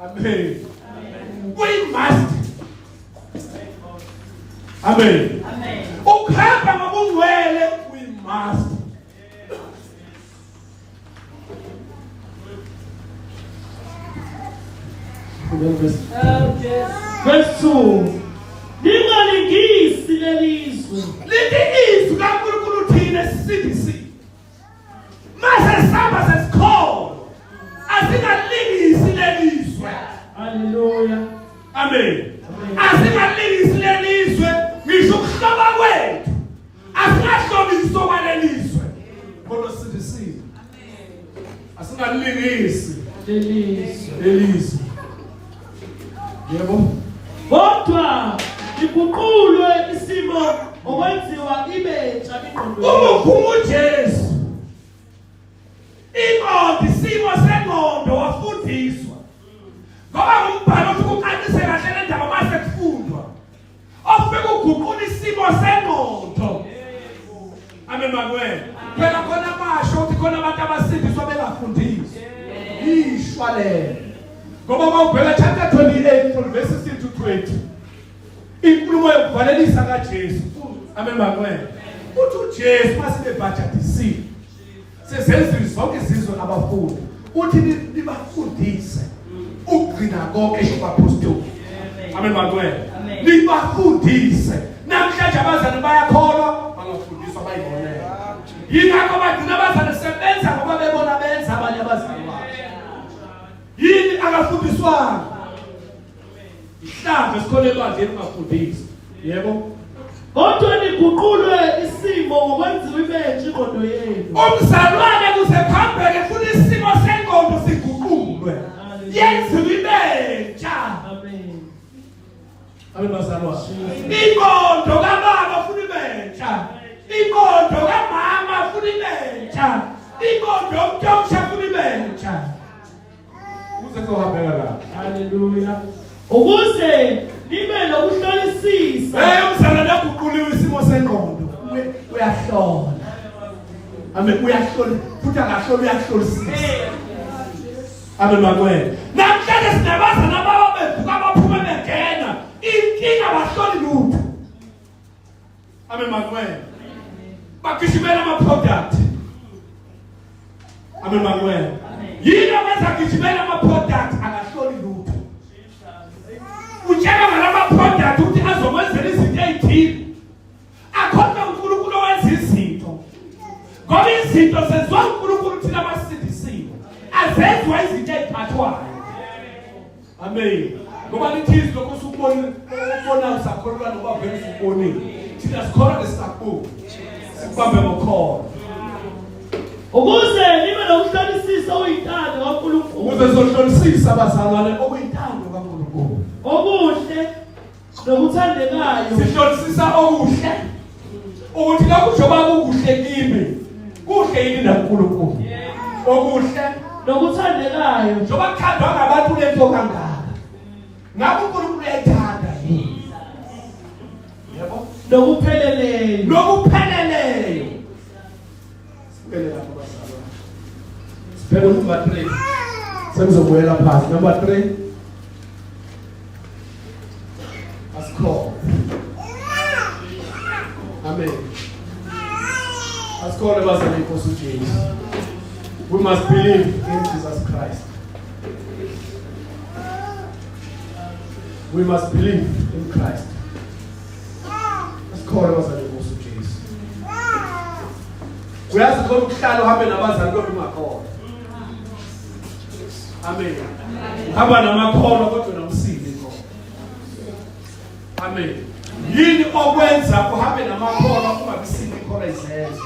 amen kuyi-must amen ukuhamba ngobungcwele kuyi-must Verse 2 Ningalingisi lelizwe. Lithi izwi kaNkulunkulu thina sisindisiwe. Mase sihamba sesikholwa. Asingalingisi lelizwe. Hallelujah. Amen. Asingalingisi lelizwe ngisho ukuhloba kwethu. Asingahlobisi okwalelizwe. Kodwa sisindisiwe. Asingalingisi lelizwe. Lelizwe. Yebo. Kodwa iguqulwe isimo ngokwenziwa ibe ntsha ingqondo. Uma ukhuma uJesu ingqondo isimo sengqondo wafundiswa. Ngoba umbhalo uthi kucacise kahle le ndaba mase kufundwa. Ofika uguqula isimo sengqondo. Amen makwena. Phela khona amasho ukuthi khona abantu abasindiswa bengafundiswa. Ishwa lelo. Ngoba uma ubheka chapter 28 from verse 16 to 20. Inkulumo yokuvalelisa kaJesu. Amen makwena. Uthi uJesu masebebhajadisiwe. Sezenzile zonke izizwe abafundi. Uthi nibafundise ukugcina konke esho kubapostoli. Amen bantwana. Nibafundise. Namhlanje abazali bayakholwa bangafundiswa bayibonela. Yingakho bagcina abazali sebenza ngoba bebona benza abanye abazali babo. Yini akafundiswanga? Ihlamba esikhona ebandleni ungafundisi. Yebo. Kodwa niguqulwe isimo ngokwenziwa ibentsha ingqondo yenu. Umzalwane kuze kuhambeke funa isimo sengqondo siguqulwe. Yenziwe ibentsha. Amen. Amen bazalwane. Ingqondo kababa funa ibentsha. Ingqondo kamama funa ibentsha. Ingqondo yomntomsha funa ibentsha. Ukuze kuzohambeka kahle. Haleluya. Ukuze nibe nokuhlolisisa. Eh umzalwane aguquliwe isimo sengqondo. Uyahlola. Amen uyahlola futhi akahlola uyahlolisisa. Amen makwena. Namhlanje sinabazana ababa bevuka baphume bengena. Inkinga bahloli lutho. Amen makwena. Bagijimela ama product. Amen makwena. Yini okwenza gijimela ama product akahloli lutho. Utshela ngalama product ukuthi azokwenzela izinto ezithile. Akhona uNkulunkulu owenza izinto. Ngoba izinto zenziwa uNkulunkulu thina abasindisiwe. Azenziwa izinto eziphathwayo. Amen. Ngoba lithi izwi lokho usukubonile, ukubona usakholwa noma vele usukubonile. Thina sikholwa ngesakubona. Sikubambe ngokholo. Ukuze nibe nokuhlolisisa okuyintando kaNkulunkulu. Ukuze sizohlolisisa abazalwane okuyintando kaNkulunkulu. Okuhle. Nokuthandekayo. Sihlolisisa okuhle. Ukuthi lokhu njengoba kukuhle kimi, kuhle yini nakuNkulunkulu? Okuhle nokuthandekayo. Njengoba kuthandwa ngabantu lento kangaka. Ngabe uNkulunkulu uyayithanda yini? Yebo. Nokupheleleyo. Nokupheleleyo. Sibukele lapho bazalwane. Sibheke number 3. Sengizobuyela phansi number 3. Asikhona. Amen. Asikhona bazalwane inkosi uJesu. We must believe in Jesus Christ. We must believe in Christ. Asikhona bazalwane inkosi uJesu. Uyazi khona ukuhlala uhambe nabazali kodwa ungakholwa. Amen. Uhamba namakholwa kodwa nomsindi khona. Amen. Yini okwenza uhambe namakholwa ungabisindi khona izenzo?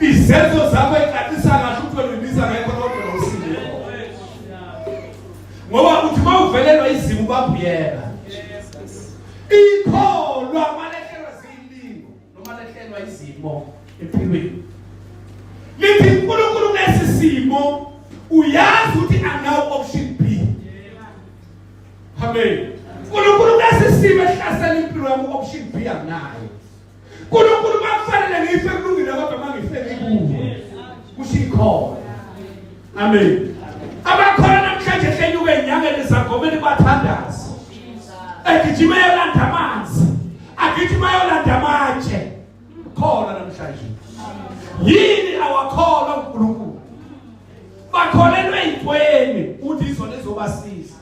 Izenzo zakho icacisa kahle ukuthi wena uyibiza ngekho kodwa nomsindi khona. Ngoba uthi mawuvelelwa izimo ubabuyela. Ikholwa malehlelwa zilingo noma lehlelwa izimo empilweni. Lithi uNkulunkulu kulesi simo uyazi ukuthi anginawo option B. Amen. uNkulunkulu kulesi simo ehlasela impilo yami option B anginayo. uNkulunkulu makufanele ngife kulungile kodwa mangife ngikuwe. Kusho ikhona. Amen. Abakhona namhlanje hlenyuke enyangeni zagomeni bathandaza. Egijima yolanda amanzi. Agijima yolanda amatshe. Khona namhlanje. Yini awakholwa uNkulunkulu? Bakholelwe ezintweni uthi izona ezobasiza.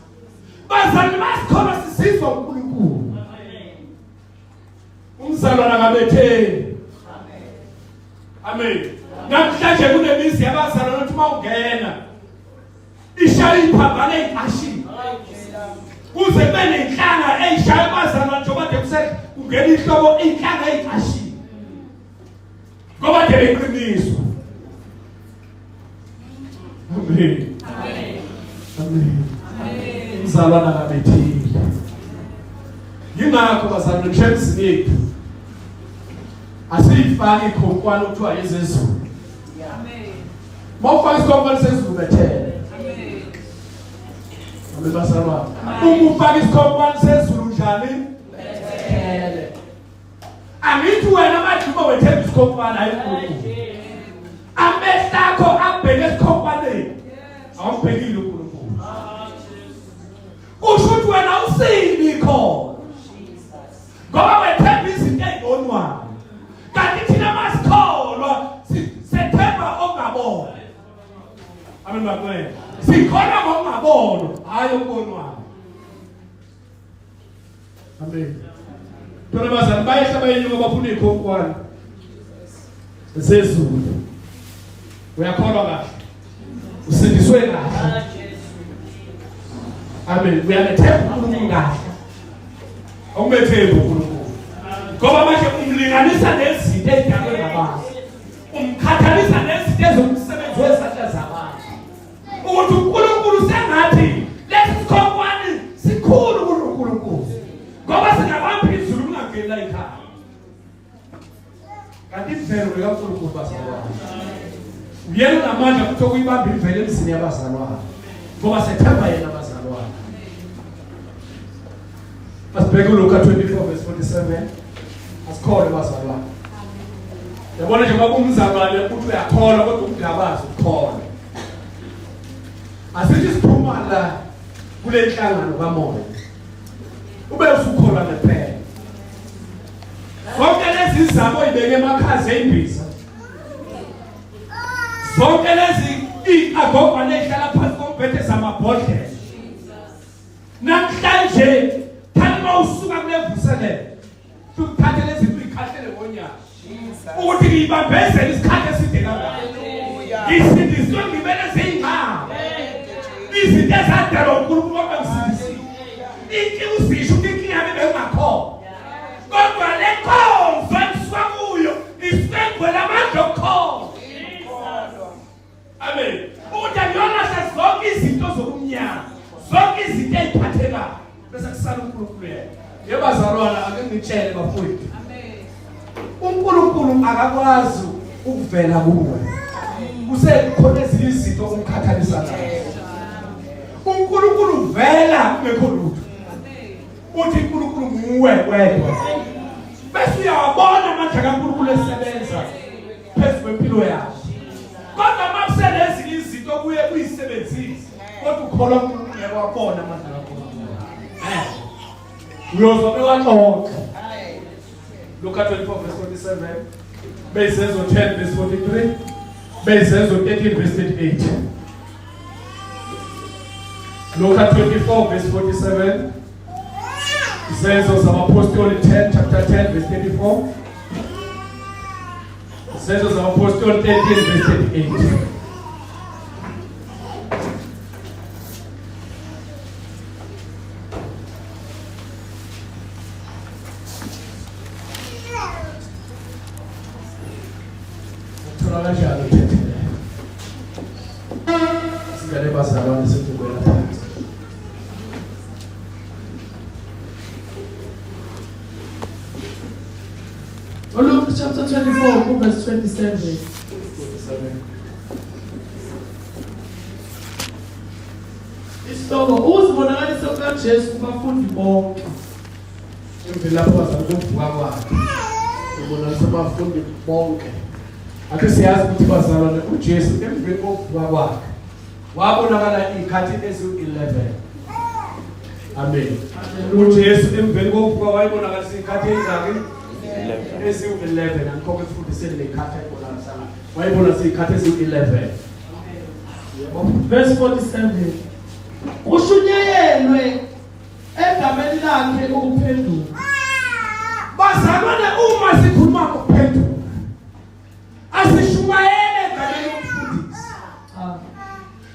Bazali basikholwa sisizwa uNkulunkulu. Umzalwana kabetheni. Amen. Namhlanje kunemizi yabazalwane othi mawungena ishaya iphambane eziqashini. Kuze kube nenhlanga eyishaya abazalwane njengoba nje kuse kungena ihlobo inhlanga eziqashini. Ngoba nje beqiniswa. Amen. Amen. Amen. Umzalwana kabethile. Yingakho bazalwane ngisho emzini yethu asiyifaki ikhonkwane okuthiwa yezezulu. Amen. Mawufaka isikhonkwane sezulu bethele. Amen. Amen bazalwane. Uma ufaka isikhonkwane sezulu njani? Bethele. Angithi wena madluba wethemba isikhonkwane hayi uNkulunkulu. Amehlo akho abheke esikhonkwaneni. Awumbhekile uNkulunkulu. Kusho ukuthi wena usini khona. Ngoba wethemba izinto ezibonwayo. Kanti thina masikholwa sethemba okungabonwa. Amen bakwethu. Sikholwa ngokungabonwa, hayi okubonwayo. Amen. Thola bazali bayehla bayenyuka bafuna ikhonkwane. Zezulu. Uyakholwa kahle. Usindiswe kahle. Amen. Uyamethemba uNkulunkulu kahle. Awumethembi uNkulunkulu. Ngoba manje umlinganisa nezinto ezidalwe ngabantu. Umqhathanisa nezinto ezomsebenzi wezandla zabantu. Ukuthi uNkulunkulu sengathi lesi sikhonkwane sikhulu kunoNkulunkulu. Ngoba singabamba izulu lingangeni la ekhaya. Kanti imvelo likaNkulunkulu bazalwane. Uyena unamandla ukuthi okuyibamba imvelo emzini yabazalwane. Ngoba sethemba yena abazalwane. Asibheke uLuka 24 verse 47. Asikholwe bazalwane. Yabona nje ngoba umzalwane uthi uyakholwa kodwa ukungabazi ukukholwa. Asithi siphuma la kule nhlangano kamoya. Ube usukholwa ngempela. Zonke lezi zabo oyibeke emakhaza eyimbiza. Zonke lezi iagogwane ezihlala phansi kombhede zamabhodlela. Namhlanje thani mawusuka kule vuselelo. Uthathe lezi zinto uyikhahlele ngonyaka. Ukuthi ngiyibambezele isikhathi eside kangaka. Ngisindiswe ngibele zingqaba. Izinto ezadalwa uNkulunkulu kodwa ngisindisiwe. Inkinga uzisho ukuthi inkinga yami bengingakhona. Kodwa le nkonzo engisuka kuyo isuke ngigcwele amandla okukholwa. Amen. Ukuthi angiyolahla zonke izinto zobumnyama, zonke izinto eziphathekayo bese kusala uNkulunkulu. Bazalwana, ake ngitshele bafowethu. uNkulunkulu akakwazi ukuvela kuwe. Kusekhona ezinye izinto omkhathalisa nazo. uNkulunkulu uvela kungekho lutho. Uthi uNkulunkulu nguwe wedwa. Bese uyawabona amandla kaNkulunkulu esebenza phezu kwempilo yakho. Kodwa uma kusenezinye izinto kuye uyisebenzise, kodwa ukholwa uNkulunkulu ngeke wabona amandla kaNkulunkulu. Uyozwa bewaxoxa. Luka 24 verse 47, Bezenzo 10 verse 43, Bezenzo 13 verse 38. Luka 24 verse 47, Izenzo zamaPostoli 10 chapter 10 verse 34. Izenzo zamaPostoli 13 verse 38. Uthola kanjani uthethelelo? Singane bazalwane sethubela phansi. Luke chapter 24 verse 27. 27. Isihloko ukuzibonakalisa kukaJesu kubafundi bonke. Emveni lapho bazalwa kokuvuka kwakhe. Ubonakala abafundi bonke. Ake siyazi ukuthi bazalwane uJesu emveni kokuvuka kwakhe wabonakala izikhathi eziwu-11. Amen. UJesu emveni kokuvuka wayibonakalisa izikhathi ezingaki? Eziwu-11. Angikho ekufundiseni ley'khathi ayibonakalisanga. Wayibonakala izikhathi eziwu-11. Yebo. Verse 47. Kushunyayelwe egameni lakhe ukuphenduka. Bazalwane uma sikhuluma ngokuphenduka asishumayele egameni lomfundisi. Cha.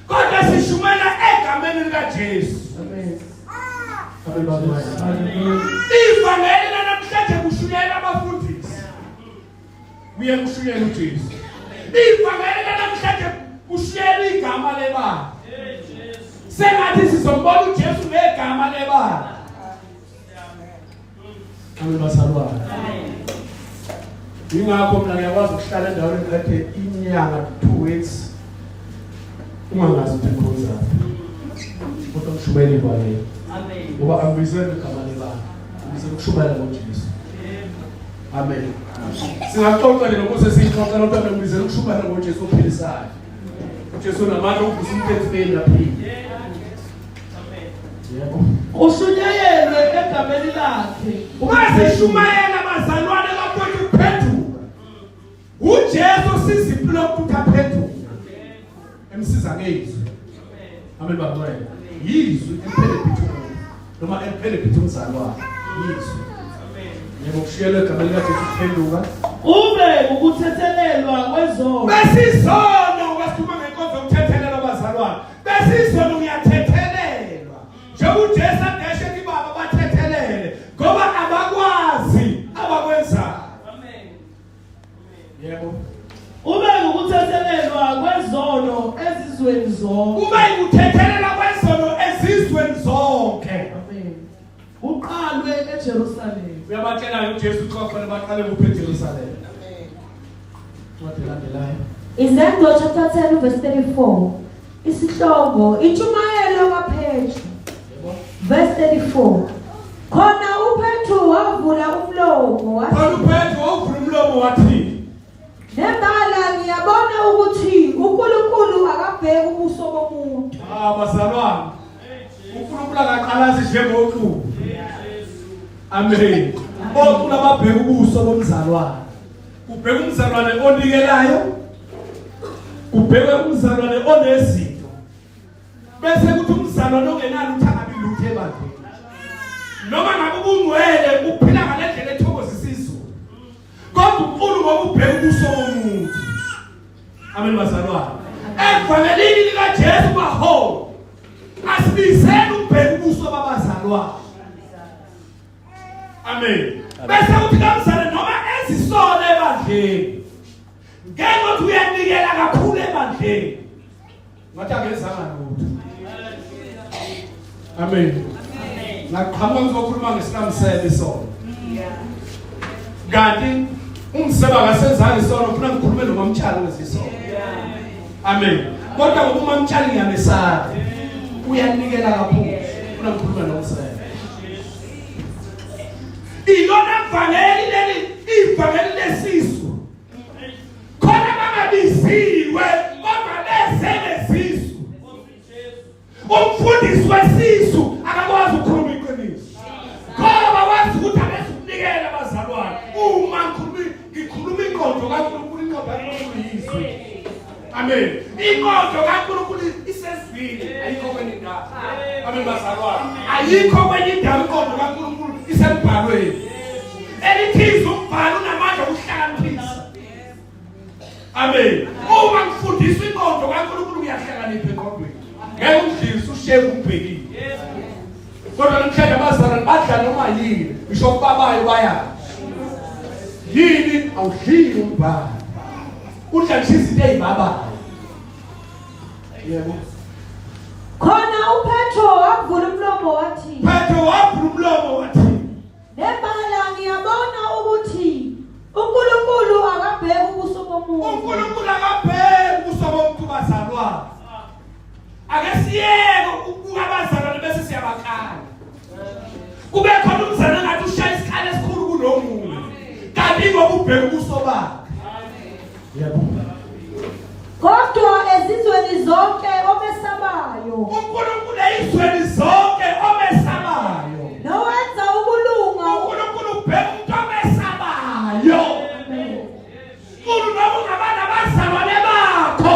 Kodwa sishumayela egameni likaJesu. Amen. Amen bazalwane. Hallelujah. Ivangeli lanamhlanje kushunyayela abafundisi. Kuye kushunyayela uJesu. Ivangeli lanamhlanje kushuyela igama lebandla. Sengathi sizombona uJesu ngegama lebandla. Amen bazalwane. Ingakho mina ngiyakwazi ukuhlala endaweni ngiqede inyanga 2 weeks ungangazi ukuthi ngikhonzaphi. Kodwa ngishumayela ivangeli. Amen. Ngoba angibizele igama lebandla. Ngibizele ukushumayela ngoJesu. Amen. Singaxoxa nje nokuze siyixoxe lento ngibizele ukushumayela ngoJesu ophilisayo. uJesu unamandla okuvusa umuntu ekufeni aphile. Yebo. Kushunyayelwe egameni lakhe. Uma sishumayela bazalwane bafowethu ukuphenduka. uJesu siza impilo yomuntu aphenduke. Emsiza ngezwi. Amen bangcwele. Yizwi eliphele phithu noma eliphele phithu umzalwane. Yizwi. Yebo kushiyelwe igama likaJesu ukuphenduka. Ube ukuthethelelwa kwezono. Besizono kwasikhuluma ngenkonzo yokuthethelelwa bazalwane. Besizono ngiyathethelelwa. Njengoba uJesu adeshe ethi baba bathethelele ngoba abakwazi abakwenzayo. Amen. Yebo. Ube ukuthethelelwa kwezono ezizweni zonke. Kube ukuthethelelwa kwezono ezizweni zonke. Amen. Uqalwe eJerusalema. Uyabatshela uJesu uxoxa baqale kuphi eJerusalema. Amen. Incwadi elandelayo. Izenzo chapter 10 verse 34. Isihloko intshumayelo kaPetru. Yebo. Verse 34. Khona uPetru wavula umlomo wathi Khona uPetru wavula umlomo wathi Nembala ngiyabona ukuthi uNkulunkulu akabheki ubuso bomuntu. Ah bazalwane. uNkulunkulu akaqalazi njengoxuku. Amen. Oxuku ababheka ubuso bomzalwane. Kubheka umzalwane onikelayo. Kubheka umzalwane onezinto. Bese kuthi umzalwane ongenalo uthi angabi lutho ebandleni. Noma ngabe ubungcwele uphila ngalendlela ethokozisa izulu. Kodwa uNkulunkulu ngoba ubheka ubuso bomuntu. Amen bazalwane. Evangelini likaJesu baholi asibizeni ukubheka ubuso babazalwane. Amen. Bese uthi kamzane noma ezisona ebandleni. Ngeke uthi uyanikela kakhulu ebandleni. Ngathi akezanga lutho. Amen. Ngaqhamuka ngizokhuluma ngesikamsebe isono. Kanti umsebe akasenzanga isono, ufuna ngikhulume nomamtshali ngezisono. Amen. Kodwa ngoba umamtshali ngiyamesaba. Uyanikela kakhulu. Ufuna ngikhulume nomsebe. Ilona vangeli leli, ivangeli lesisu. Khona bangabiziwe kodwa beze nesisu. Umfundisi wesisu akakwazi ukukhuluma iqiniso. Ngoba wazi ukuthi abezukunikela abazalwane. Uma ngikhuluma ngikhuluma ingqondo kaNkulunkulu, ingqondo kaNkulunkulu yizwi. Amen. Ingqondo kaNkulunkulu isezwini, ayikho kwenye indawo. Amen bazalwane. Ayikho kwenye indawo ingqondo kaNkulunkulu isembhalweni. Elithize umbhalo unamandla okuhlakaniphisa. Amen. Uma ngifundiswa ingqondo kaNkulunkulu ngiyahlakanipha engqondweni. Ngeke ungidlise ushevu umbhekile. Kodwa namhlanje abazalwane badla noma yini, ngisho kubabayo bayadla. Yini awudlile umbhalo. Udla nje izinto ezibabayo. Yebo. Khona uPetro wavula umlomo wathi Petro wavula umlomo wathi Nebala ngiyabona ukuthi uNkulunkulu akabheki ubuso bomuntu. uNkulunkulu akabheki ubuso bomuntu bazalwane. Ake siyeke ukubuka abazalwane bese siyabakala. Kube khona umzalwane ngathi ushaya isikhala esikhulu kunomunye. Kanti ngoba ubheka ubuso bakhe. Yebo. Kodwa ezizweni zonke omesabayo. uNkulunkulu ezizweni zonke omesabayo. Nowenza ukulunga. uNkulunkulu ubheka umuntu omesabayo. Nkulu noma ungaba nabazalwane bakho,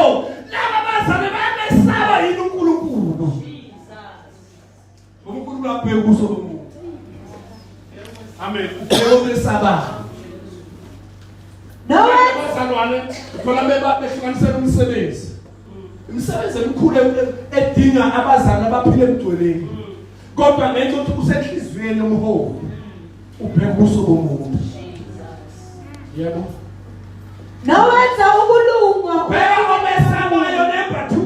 laba bazalwane bayamesaba yini uNkulunkulu? uNkulunkulu abheke ubuso bomuntu. Amen. Ubheke omesabayo. Bazalwane khona beba behlukanisela umsebenzi. Imisebenzi emikhulu edinga abazali abaphila emgcweleni. Kodwa ngenxa yokuthi usenhliziyweni yomholi ubheka ubuso bomuntu. Yebo. Nowenza ukulunga. Bheka omesabayo number 2.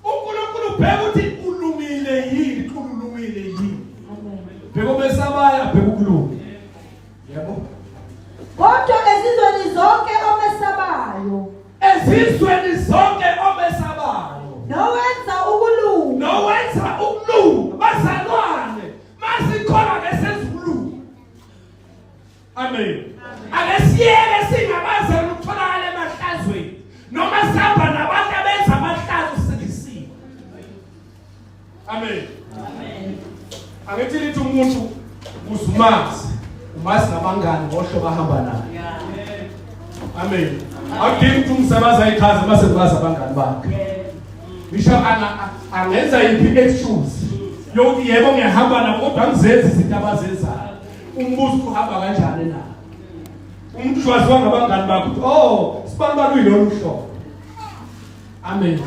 uNkulunkulu ubheka ukuthi ulungile yini, ulungile yini. Bheka omesabayo, bheka ukulunga. Yebo. Kodwa ezizweni zonke omesabayo. Ezizweni zonke omesabayo. Nowenza ukulunga. Nowenza ukulunga. Bazalwane, masikholwa ngesenza ukulunga. Amen. Ake siyeke singabazali ukutholakala emahlazweni noma sihamba nabantu abenza amahlazo sindisiwe. Amen. Amen. Angithi lithi umuntu uzumazi umazi nabangani ngohlobo ahamba nabo. Amen. Akudingi ukuthi umsebenzi ayichaze mase kubaza abangani bakhe. Ngisho angenza yiphi excuse yokuthi yebo ngiyahamba nabo kodwa angizenzi izinto abazenzayo. Umbuzo uhamba kanjani na? Umuntu waziwa ngabangani bakhe ukuthi oh sibani uyilolu hlobo. Amen.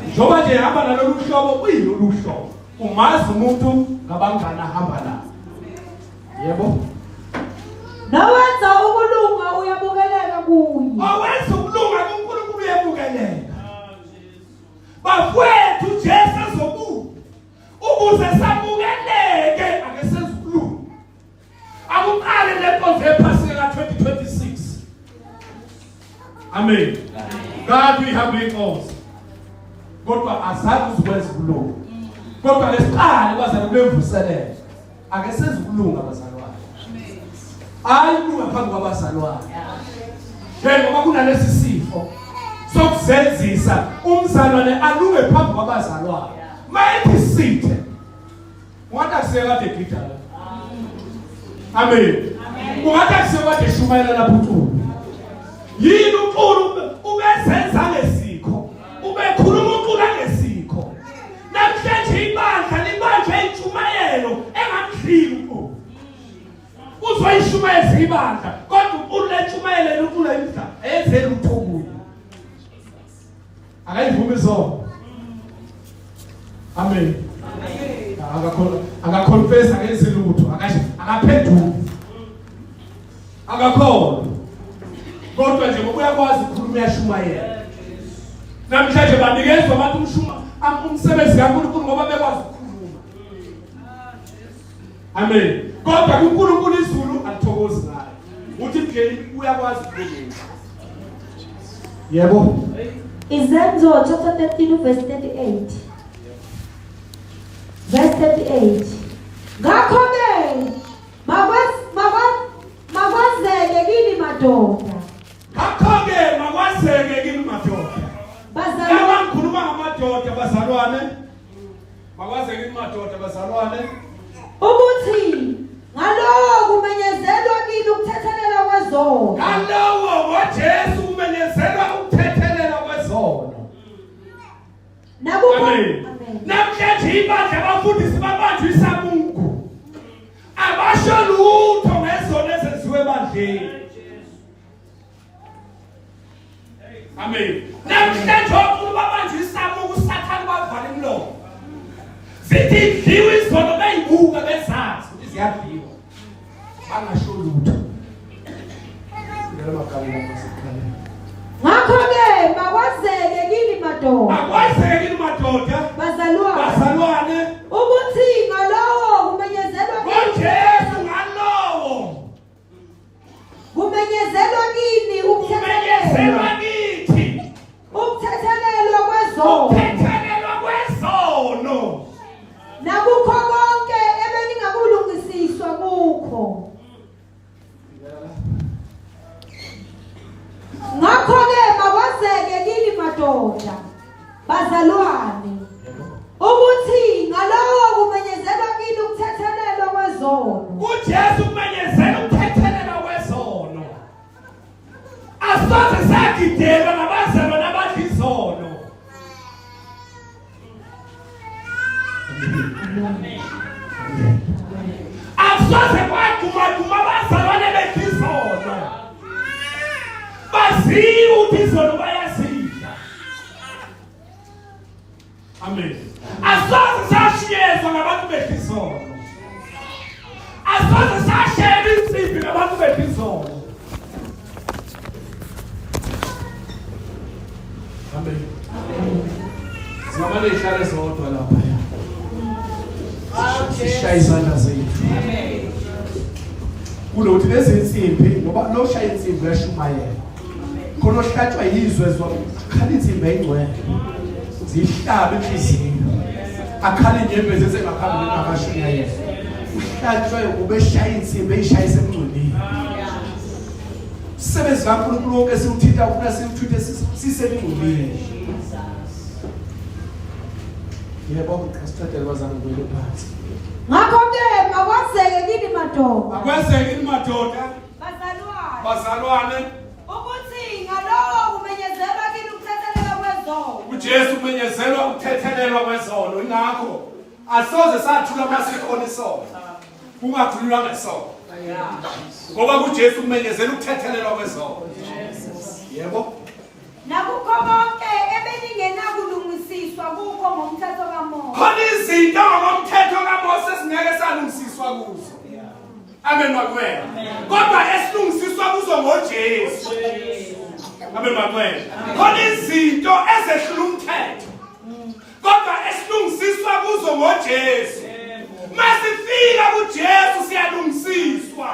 Njengoba nje ehamba nalolu hlobo uyilolu hlobo. Umazi umuntu ngabangani ahamba nabo. Yebo. Nowenza ukulunga uyabukeleka kuye. Owenza ukulunga kuNkulunkulu uyabukeleka. Bafwethu Jesu ezobuya. Ukuze samukeleke ake senze ukulunga. Akuqale lenkonzo yephasika ka-2026. Amen. Kade uyihamba inkonzo. Kodwa azange uzikwenza ukulunga. Kodwa lesiqale bazalwane bemvuselelo. Ake senze ukulunga bazalwane. Hayi ukulunga phambi kwabazalwane. Njengoba kunalesi sifo sokuzenzisa umzalwane alunge phambi kwabazalwane. Mayethi sithe ungathi akuseke kade egida la. Amen. Ungathi akuseke kade eshumayela lapho uCulu. Yini uCulu ubezenza ngesikho. Ubekhuluma uCulu angesikho. Namhlanje ibandla libanjwe intshumayelo engamdliki uCulu. Uzoyishumayeza ibandla kodwa uCulu lentshumayelo uCulu ayimdla ayenzeli lutho kuye. Akayivumi izono. Amen. Amen. Akaconfess akenzi lutho, akasho akaphenduki. Akakholwa. Kodwa nje ngoba uyakwazi ukukhuluma uyashumayela. Namhlanje banikezwa abantu umshuma umsebenzi kaNkulunkulu ngoba bekwazi ukukhuluma. Amen. Kodwa kuNkulunkulu izulu alithokozi ngayo. Uthi mdleli uyakwazi ukulungisa. Yebo. Izenzo chapter 13 verse 38. Verse 38. Ngakho ke makwazeke kini madoda. Ngakho ke makwazeke kini madoda. Bazalwane ngikhuluma ngamadoda bazalwane. Makwazeke kini madoda bazalwane. Ukuthi ngalowo kumenyezelwa kini ukuthethelelwa kwezono. Ngalowo ngoJesu kumenyezelwa ukuthethelelwa kwezono. Nakuba Amen. Namhlanje ibandla abafundisi babanjwa isamuku. Abasho lutho ngezono ezenziwe ebandleni. Amen. Namhlanje okhulu babanjwa isamuku uSathane bavala imilomo. Zithi idliwe izono beyibuka bezazi ukuthi ziyadliwa. Bangasho lutho. Ngicela magama lapha sekuqaleni. Ngakho-ke makwazeke kini madoda. Makwazeke kini madoda. Bazalwane. Bazalwane. Ukuthi ngalowo kumenyezelwa ngoJesu ngalowo. Kumenyezelwa kini ukuthethelelwa kithi. Ukuthethelelwa kwezono. Ukuthethelelwa kwezono. Nakukho konke ebeningakulungisiswa kukho. Ngakho-ke makwazeke kini madoda bazalwane ukuthi ngalowo kumenyezelwa kini ukuthethelelwa kwezono. KuJesu kumenyezela ukuthethelelwa kwezono. Asoze sagidelwa ngabazalwane abadla izono. Akusoze kwaduma duma abazalwane bedla izono. Baziwa ukuthi izono bayazidla. Amen. Asoze sashiyezwa ngabantu bedla izono. Asoze sashela insimbi ngabantu bedla izono. Amen. Singamane ihlale sodwa lapha. Sishaya izandla zethu. Amen. Kunokuthi lezi insimbi ngoba lo shaya insimbi uyashumayela. Khona ohlatshwa yizwe zwa khala insimbi engcwele. Zihlabe inhliziyo. Akhala inyembezi esengakhambi ngakashumayela. Uhlatshwa ubeshaya insimbi eyishayisa emngcweleni. Umsebenzi kaNkulunkulu wonke siwuthinta ufuna siwuthuthe sisemngcweleni. Yebo, asithathele bazana ngibuyele phansi. Ngakho-ke makwazeke kini madoda. Akwazeke kini madoda. Bazalwane. Bazalwane. Ukuthi ngalowo kumenyezelwa kini ukuthethelelwa kwezono. UJesu kumenyezelwa ukuthethelelwa kwezono. Ingakho asoze sathula masikhona isono. Kungakhulunywa ngesono. Ngoba kuJesu kumenyezela ukuthethelelwa kwezono. Yebo. Nakukho konke ebeningenakulungisiswa kukho ngomthetho kaMose. Khona izinto ngokomthetho kaMose esingeke salungisiswa kuzo. Amen bakwena. Kodwa esilungisiswa kuzo ngoJesu. Amen bakwena. Khona izinto ezehlula umthetho. Kodwa esilungisiswa kuzo ngoJesu. Masifika kuJesu siyalungisiswa.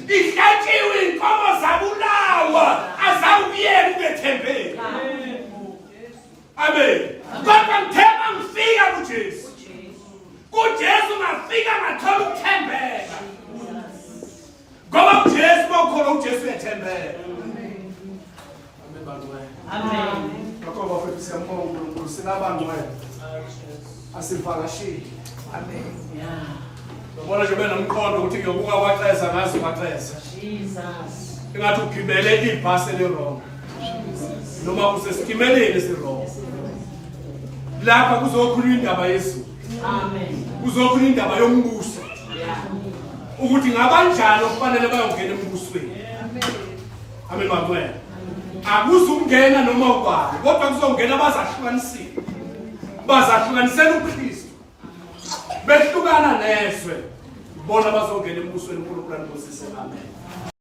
Ihlatshiwe inkomo zabulawa azawukuyeka ukethembeka. Amen. Kodwa ngithemba ngifika kuJesu. KuJesu ngafika ngathola ukuthembeka. Ngoba uJesu mawukholwa uJesu uyathembeka. Amen bangcwele. Amen. Ngakho bafethu siyambonga uNkulunkulu sinabangcwele. Asivakashile. Amen. Yeah. Ubona nje benomqondo ukuthi ngiyobuka kwaXesa ngazi kwaXesa. Jesus. Ingathi ugibele ibhasi elirong. Noma usesitimeleni esirong. Lapha kuzokhulunywa indaba yezulu. Amen. Kuzokhulunywa indaba yombuso. Yeah. Ukuthi ngabanjani okufanele bayongena embusweni. Amen. Amen bangcwele. Akuzungena noma ubani, kodwa kuzongena abazahlukanisile. Bazahlukanisela uKristu. Behlukana nezwe. Bona bazongena embusweni uNkulunkulu anibusise. Amen.